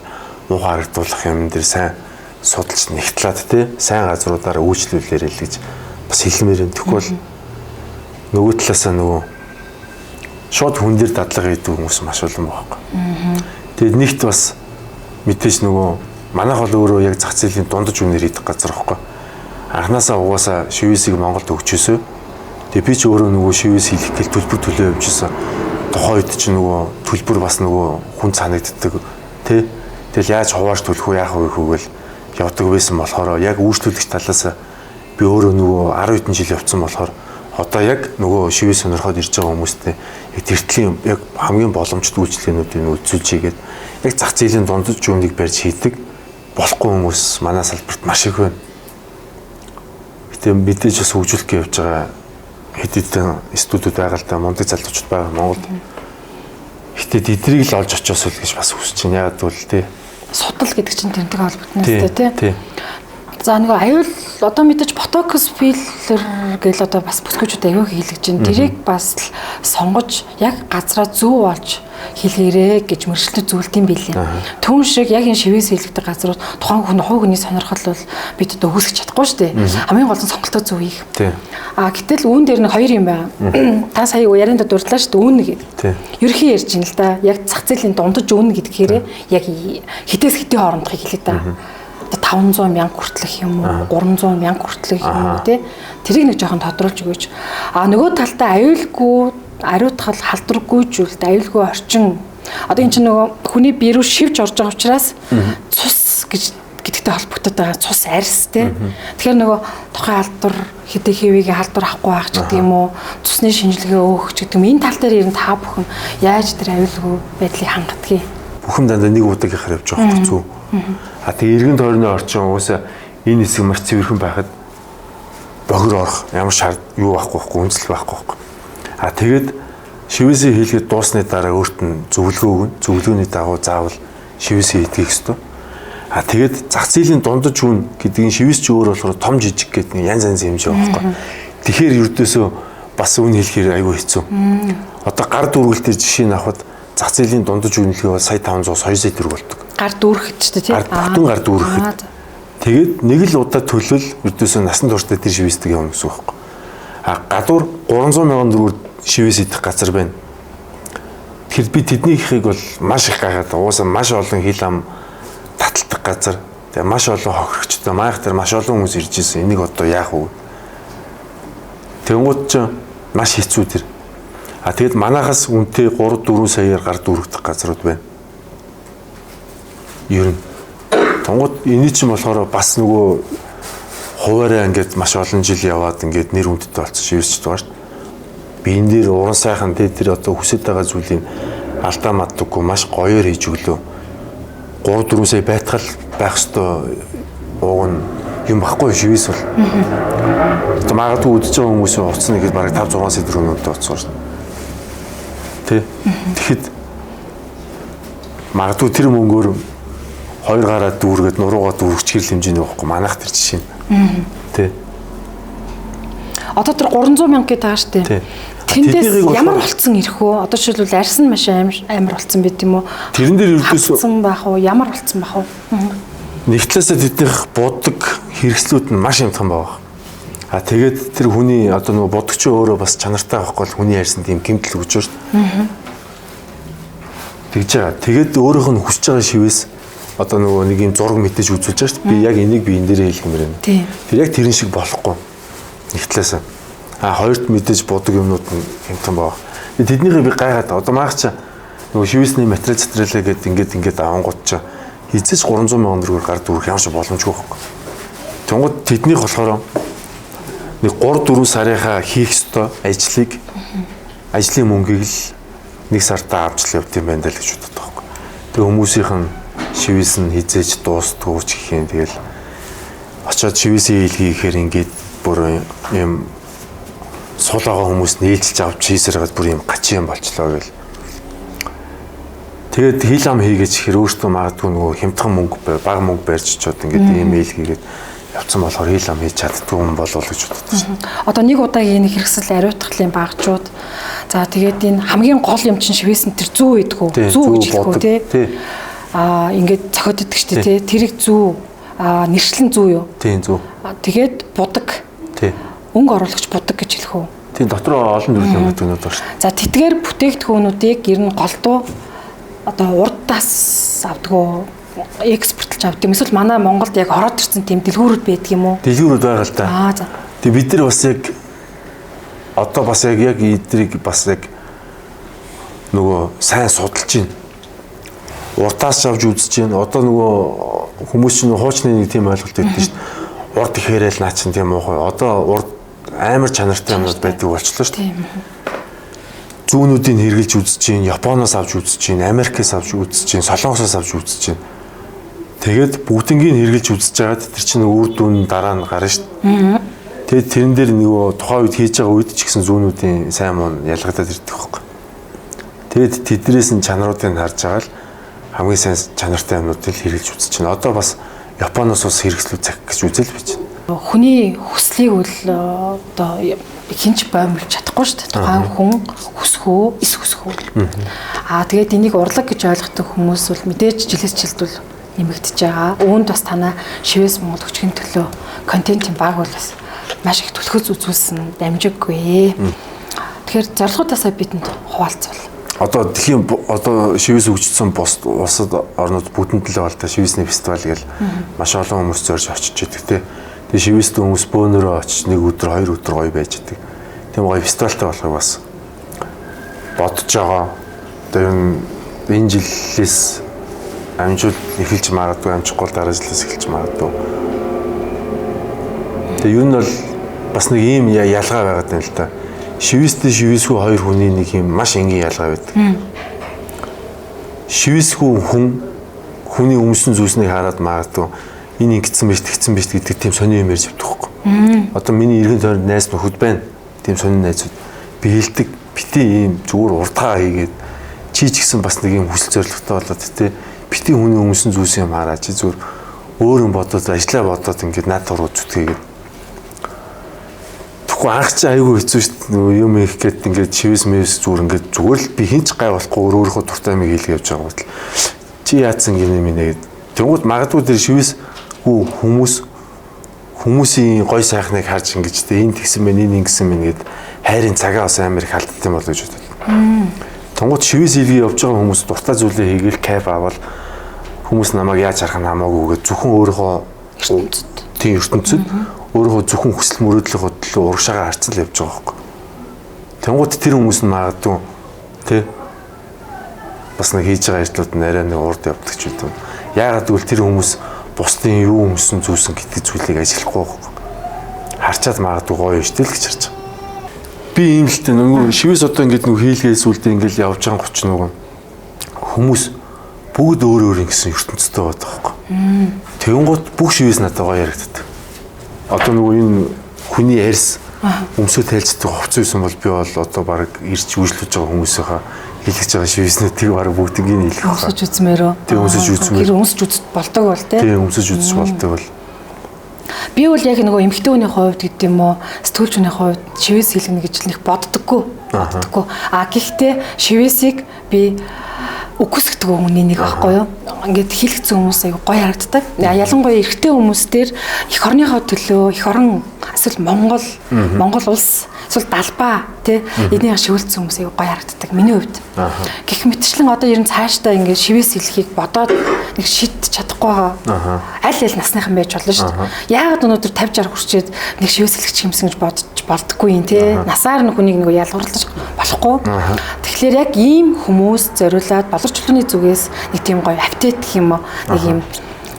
муухай харагдуулах юм дээр сайн судалж нэгтлээд тий сайн газруудаараа үйлчлүүлээрэй л гэж бас хэлмээр юм. Тэгэхгүй бол нөгөө талаасаа нөгөө шууд хүн дээр дадлага хийдэг хүмүүс маш олон байхгүй. Тэгээд нэгт бас мэдээж нөгөө манайх бол өөрөө яг зах зээлийн дундаж үнээр хийдэг газар байхгүй. Анханасаа угаасаа шивээсийг Монголд өгчөөсөө Тэгээ би ч өөрөө нөгөө шивээс хийх гэл төлбөр төлөө явжсэн. Тухайн үед чинь нөгөө төлбөр бас нөгөө хүн санагддаг тий. Тэгэл яаж хувааж төлөх үү, яах вэ хүү гэл явдаг байсан болохоор яг үйлчлүүлэгч талаас би өөрөө нөгөө 10 хэдэн жил явцсан болохоор одоо яг нөгөө шивээс сонирхоод ирж байгаа хүмүүстэй яг тэртлийн яг хамгийн боломжтой үйлчилгээнүүдийг үзүүлж хийгээд яг зах зээлийн дундаж үнийг барьж хийдэг болохгүй хүмүүс манай салбарт маш их байна. Гэтэ мэдээж бас хөгжүүлэх гэж явж байгаа хэд хэдэн студиуд байгаа л да, мундаг залуучууд байгаа Монголд. Гэтэ тэднийг л олж очиос л гэж бас хүсэж байна. Яг гэвэл тий. Судал гэдэг чинь тэрнтэй холбогдно шүү дээ, тий. За нөгөө аюул одоо мэдээж ботокс филлер гэл одоо бас бүсгүүчүүд аюу хийлгэж байна. Тэрийг бас л сонгож яг газраа зөв олж хийлгээрэй гэж мөршлөд зүйлт юм билээ. Түүн шиг яг энэ шивээс хийлгдэг газрууд тухайн хүн хувь хүний сонирхол бол бид одоо үүсгэж чадахгүй шүү дээ. Хамгийн гол нь сонголтоо зөв хийх. А гэтэл үүн дээр нэг хоёр юм байна. Та сая ярианд дурдлаа шүү дээ үүн гэдэг. Ерөнхий ярьж байна л да. Яг зах зээлийн дундаж үүн гэдгээрээ яг хитээс хитийн хоорондохыг хэлээ да. 500 мянга хүртэлх юм уу, 300 мянга хүртэлх юм уу тий. Тэрийг нэг жоохон тодруулж өгөөч. А нөгөө талдаа аюулгүй, ариутгал, халдваргүй зүйлд аюулгүй орчин. Одоо энэ чинь нөгөө хүний бие рүү шивж орж байгаа учраас цус гэж гэдэгтэй холбогдоод байгаа цус арьс тий. Тэгэхээр нөгөө тухайн халдвар хэдий хэвийг халдвар авахгүй байх ч гэдэг юм уу, цусны шинжилгээ өөх ч гэдэг юм. Энэ тал дээр ер нь та бүхэн яаж тэр аюулгүй байдлыг хангадгийг? Бүхэн дандаа нэг удаагийнхаар явж байгаа байхгүй зү. А тэгээ эргэн тойрны орчин угаасаа энэ хэсэг маш цэвэрхэн байхад бохир орох ямар шаард юу байхгүй үндэслэл байхгүй. А тэгээд шивээсээ хийлгээд дуусны дараа өөрт нь зөвлөгөө өгнө. Зөвлөгөөний дагуу заавал шивээсээ хийдгийг ёстой. А тэгээд зах зээлийн дундаж үн гэдэг нь шивээс чи өөр болохоор том жижиг гэдэг нэг янз янз хэмжээ байхгүй. Тэгэхээр ердөөсөө бас үн хэлэхээр айгүй хэцүү. Одоо гар дүүргэлтээр жишээ нь авахад зах зээлийн дундаж үнэлгээ бол сая 500-аас 2 сая төгрөг болдог. Гар дүүрэхэд ч тийм. Бүтэн гар дүүрэхэд. Тэгээд нэг л удаа төлөл ердөөсөө насан туршдаа тэр шивээсдэг явна гэсэн үг байхгүй. А гадуур 300 мянган төгрөгөөр шивээс идэх газар байна. Тэгэхээр би тэднийхийг бол маш их гайхаад угаасаа маш олон хил ам таталдаг газар. Тэгээ маш олон хохирогчтой маях дээр маш олон хүмүүс ирж ирсэн. Энийг одоо яах вэ? Тэнгууд ч маш хэцүү тэр. А тэгэд манахаас үнэтэй 3 4 саяар гар дүүргэх газрууд байна. Ер нь. Тэнгууд эний чинь болохоор бас нөгөө хуваараа ингээд маш олон жил яваад ингээд нэр хүндтэй болсон шивэсчд байгаа шүү дээ. Би энэ дээр уран сайхан тэр одоо хүсэж байгаа зүйлийг алдаа маддаггүй маш гоёор хийж өглөө. 3 4 сая байтгал байх ёстой ууг нь юм баггүй шивээс бол. Одоо магадгүй үдэж байгаа хүмүүсийн утас нэг бараг 5 6 сая төгрөгөөр утас шүү дээ. Тэ. Тэгэхэд магадгүй тэр мөнгөөр хоёр гараа дүүргээд нуруугаа дүүрчихэр л хэмжээний байхгүй манайх тэр жишээ нь. Тэ. Одоо тэр 300 мянга гэдэг байгаа шүү дээ. Тэндээс ямар болцсон ирэх вэ? Одоо жишээлбэл арьс нь маш амар болцсон байт юм уу? Тэрэн дээр ердөөсөө байх уу? Ямар болцсон байх вэ? Нэг талаасаа тэднийх будаг хэрэгслүүд нь маш хямдхан байгаа. А тэгээд тэр хүний одоо нөгөө будагч өөрөө бас чанартай байхгүй бол хүний арьсанд тийм гэмтэл өгч шүү дээ. Тэгж байгаа. Тэгээд өөрөөх нь хүсэж байгаа шивээс одоо нөгөө нэг юм зураг мэдээж үзүүлж байгаа шүү дээ. Би яг энийг би энэ дээрээ хийх юм байна. Тэр яг тэрэн шиг болохгүй. Нэг талаасаа. А хоёрт мэдээж будаг юмнууд нь хямдхан байгаа. Тэднийхээ би гайхаад одоо маах чи нөгөө шивээсний материал цэтрэлээ гээд ингээд авангууд чи хизээж 300 мянган төгрөгөөр гар дүүрэх ямар ч боломжгүй байхгүй. Тэнгууд тэднийх болохоор нэг 3 4 сарынхаа хийх ёстой ажлыг ажлын мөнгийг л нэг сартаа авч л явд юм байна даа л гэж боддог байхгүй. Тэгээ хүмүүсийнх нь шивээс нь хизээж дуустдаггүй ч гэх юм. Тэгэл очиод шивээсээ хийлгэе гэхээр ингээд бүр юм сул байгаа хүмүүс нээлжилж авч хийсээр гад бүр юм гачин юм болчлоо гэл. Тэгээд хил ам хийгээч гэхээр өөртөө магадгүй нөгөө хямдхан мөнгө бага мөнгө барьж чод ингээд ийм мэйл хийгээд явцсан болохоор хил ам хийж чаддгүй юм болов гэж боддог шин. Одоо нэг удаагийн энэ хэрэгсэл ариутгалын багжууд за тэгээд энэ хамгийн гол юм чинь шивээс нь тэр зүү идэггүй зүү гэж хэлэхгүй тий. Аа ингээд цохиод идэх штэ тий. Тэрийг зүү нэршлэн зүү юу? Тийм зүү. Тэгээд будаг. Тий. Өнгө оруулагч будаг гэж хэлэх үү? Тийм дотор олон төрлийн бүдгнүүд байна шүү. За тэдгээр бүтээгдэхүүнүүдийг ер нь голдуу одоо урдаас авдгуу экспортлж авд юм. Эсвэл манай Монголд яг ороод ирсэн тийм дэлгүүрүүд байдаг юм уу? Дэлгүүрүүд байгаа л да. Аа за. Тэгээ бид нар бас яг Одоо бас яг эдрийг бас яг нөгөө сайн судалж байна. Уртаас авч үзэж байна. Одоо нөгөө хүмүүс чинь хуучны нэг тийм ойлголт өгдөг шүү дээ. Урд ихээр л наа чинь тийм муухай. Одоо урд амар чанартай юмнууд байдаг болчлоо шүү дээ. Зүүнүүдийг хэрэгжилж үзэж байна, Японоос авч үзэж байна, Америкээс авч үзэж байна, Солонгосоос авч үзэж байна. Тэгээд бүгднгийг хэрэгжилж үзэж байгаад тэр чинь үр дүн дараа нь гарна шүү дээ. Тэгээд тэрэн дээр нөгөө тухайн үед хийж байгаа үед ч гэсэн зүүнүүдийн сайн муу ялгагдаад ирдэг байхгүй. Тэгээд тэднээс нь чанаруудыг харж байгаа л хамгийн сайн чанартай юмнуудыг хэрэгжилж үзэж байна. Одоо бас Японоос ус хэрэгслүүд захих гэж үзэл бич. Хүний хүслийг бол одоо хинч боомлж чадахгүй шүү дээ. Тухайн хүн хүсэх үү, эс хүсэх үү. Аа тэгээд энийг урлаг гэж ойлгодог хүмүүс бол мэдээж жилээс жилд бол нэмэгдэж байгаа. Үүнд бас танаа Шивээс Монгол хүчгийн төлөө контентын баг бол бас маш их түлхэц үзүүлсэн дамжиггүй. Тэгэхээр зорилгоудасаа бидэнд хуваалцвал. Одоо дэлхийн одоо шивээс хөгжсөн бус улсад орнууд бүгдэнд л бол та шивээсний фестивал гэл маш олон хүмүүс зорж очиж идэг те. Тэгээ шивээстэй хүмүүс бөөнөрөө очиж нэг өдөр хоёр өдөр гоё байж идэг. Тийм гоё фестивалтай болохыг бас бодож байгаа. Одоо энэ жилээс амжуул эхэлж магадгүй, амжихгүй дараа жилээс эхэлж магадгүй. Тэгээ ер нь бол бас нэг ийм ялгаа байгаад байна л та. Шивээстэй шивээсгүй хоёр хүний нэг юм маш энгийн ялгаа байдаг. Шивээсгүй хүн хүний өмсөн зүйлснийг хараад магадгүй энэ ингэсэн биш тэгсэн биш гэдэг тийм сони юм ярьж явдаг байхгүй. Одоо миний эргэн тойронд найз нөхөд байна. Тийм сони найзууд би хэлдэг бити ийм зүгээр урдгаа хийгээд чи ч гэсэн бас нэг юм хүсэл зорилготой болоод тий бити хүний өмсөн зүйлс юм хараа чи зүгээр өөр юм бодоод ажиллаа бодоод ингээд над руу зүтгээгээд. Тэгэхгүй анх чи айгүй хэцүү шүү дээ. Нөгөө юм их гээд ингээд шивээс мэвс зүгээр ингээд зүгээр л би хинч гай болохгүй өөрөөхөө дуртай юм хийлгээ явж байгаа бол чи яатсан гинэ минь гээд. Тэнгүүд магадгүй тэр шивээсгүй хүмүүс хүмүүсийн гой сайхныг харж ингэж тэ энэ тэгсэн мэн энэ ингэсэн мэн гээд хайрын цагаа бас амар их алддаг юм болоо гэж бодод. Тэнгүүд шивээс хийлгээ явж байгаа хүмүүс дуртай зүйлээ хийгээл кайф авал хүмүүс намайг яаж харах нь хамаагүй гэж зөвхөн өөрийнхөө ертөнцид тийм ертөнцид өөрийнхөө зөвхөн хүсэл мөрөөдлийнхөө төлөө урагшаагаа харцал явж байгаа байхгүй. Тэнгууд тэр хүмүүс нь магадгүй тий бас нэг хийж байгаа ажлууд нь арай нэг урд явдаг ч гэдэг. Яагаад гэвэл тэр хүмүүс бусдын юу өмсөн зүйлсэн гэдэг зүйлийг ажиглахгүй байхгүй. Харчаад магадгүй гоё юм шүү дээ л гэж харж байгаа. Би ийм л тэ нөгөө шивээс одоо ингэж нөгөө хийлгээ сүлдээ ингэж явж байгаа гоч нөгөө хүмүүс бүгд өөр өөр ингэсэн ертөнцтэй байдаг байхгүй. Тэнгууд бүх шивээс надад гоё яригддаг. Одоо нөгөө энэ хүний арьс өмсөө тайлцдаг хувцас байсан бол би бол одоо баг ирж үйлчлүүлж байгаа хүмүүсийнхаа хийлгэж байгаа шивээснүүдийг баг бүгднийг нийлэх байх. Өмсөж үзмээр үү? Тийм өмсөж үзмээр. Тэр өмсөж үзэж болдог бол тий. Тийм өмсөж үзэж болдог бол. Би бол яг нөгөө эмэгтэй хүний хувьд гэдэг юм уу, сэтгүүлч хүний хувьд шивээс хийлгэнэ гэж нэг боддоггүй. Боддоггүй. А гэхдээ шивээсийг би үгүйсгдэг хүний нэг байхгүй юу? Ингээд хийлгэсэн хүмүүс аягүй гоё харагддаг. Ялангуяа эрэгтэй хүмүүс дээр эх орныхоо төлөө, эх орон эсвэл Монгол, Монгол улс, эсвэл далбаа тий эднийг шивэлцсэн хүмүүс аягүй гоё харагддаг миний хувьд. Гэх мэтчлэн одоо ер нь цаашдаа ингээд шивээс хэлхийг бодоод нэг шийдэж чадахгүй байгаа. Аль аль насныхан байж болно шүү дээ. Яагаад өнөөдөр 50 60 хүрчээд нэг шивээс хэлэх юмсан гэж бодож болдоггүй юм тий. Насаар нь хүнийг нөгөө ялгуурлаж болохгүй. Тэгэхээр яг ийм хүмүүс зориулаад болор чулууны зүгээс нэг тийм гоё апдейт гэх юм уу нэг юм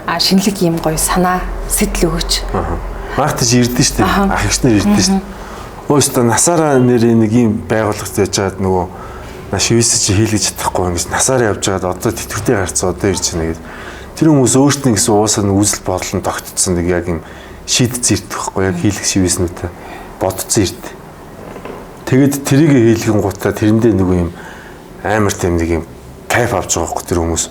шинэлэг юм гоё санаа сэтэл өгөөч. Март чи ирдэ шүү дээ. Ах эгч нар ирдэ шүү дээ. Өөстөө насаараа нэрээ нэг юм байгууллагт яж байгаад нөгөө на шивээс чи хийлгэж чадахгүй ингэж насаараа явж байгаад одоо тэтгэвртэй гарцсан одоо ирж байна гэд. Тэр хүмүүс өөрсдөө гэсэн уусаа нэг үзэл бодол нь тогтцсон нэг яг юм шийдсэн ирдэх байхгүй яг хийлэх шивээснүүтэй бодцсон ирд. Тэгэд тэрийг хийлгэн гутаа тэрэндээ нөгөө юм амар тийм нэг юм кайф авч байгаа байхгүй тэр хүмүүс.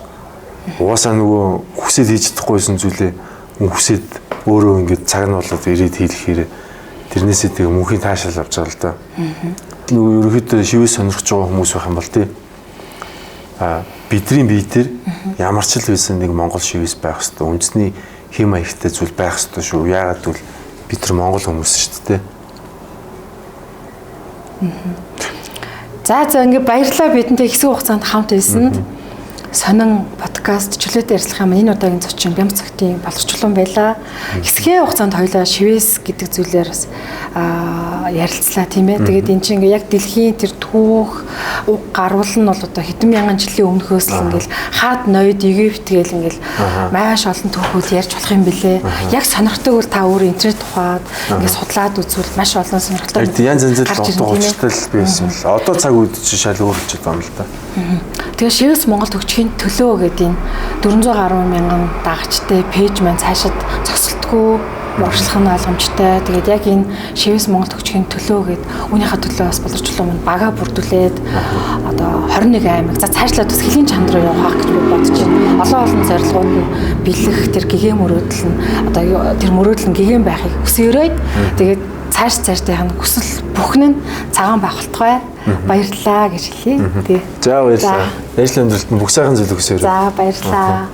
Угаасаа нөгөө хүсээд хийж чадахгүйсэн зүйлээ хүсээд өөрөө ингээд цаг нь болоод ирээд хийлгэхээр тэрнээсээ тэгээ мөнхийн таашаал авч байгаа л да. Нөгөө ерөнхийдөө шивээс сонирхож байгаа хүмүүс байх юм бол тий. А бидний бие дээр ямар ч л байсан нэг монгол шивээс байх хэвээр үндэсний хэм маягтай зүйл байх хэвээр шүү. Яагаад гэвэл бид нар монгол хүмүүс шүү дээ. За за ингээд баярлалаа бидэнтэй хэсэг хугацаанд хамт байсанд. Сонин подкаст чөлөөтэй ярилцлагын маань энэ удаагийн зочин Бямба цогтын Баларчулуун байлаа. Хэсгийн хугацаанд хоёлаа шивээс гэдэг зүйлээр бас ярилцлаа, тийм ээ. Тэгээд эн чинь ингээ яг дэлхийн тэр түүх уг гарвал нь бол одоо хэдэн мянган жилийн өмнөхөөс л ингээл хаад ноёд Египт гээл ингээл маш олон түүхүүд ярьж болох юм бэлээ. Яг сонирхдаг бол та өөр интернет ухаад ингээ судлаад үзвэл маш олон сонирхолтой янз янзын утга учиртай л байсан л. Одоо цаг үед чи шал өөрчлөж байгаа юм л да. Тэгээ Шивээс Монгол төгчхийн төлөө гэдэг энэ 400 гаруй мянган дагагчтай пэйж маань цаашид зогсолтгүй урагшлах нь ойлгомжтой. Тэгээд яг энэ Шивээс Монгол төгчхийн төлөө гээд үүнийхээ төлөө бас Болорчлоо мань бага бүрдүүлээд одоо 21 аймаг за цаашлаад бас хөлийн чанар руу явах гэж би бодож байна. Олон олон зорилгууд нь бэлэх тэр гэгээн мөрөөдөл нь одоо тэр мөрөөдөл нь гэгээн байхыг хүсээрэй. Тэгээд цааш цаашдынх нь хүсэл бүхэн нь цагаан байх болтугай. Баярлалаа гэж хэлье. Тий. За, баярлалаа. Ажил амьдралд нь бүх сайхан зүйл хүсээрэй. За, баярлалаа.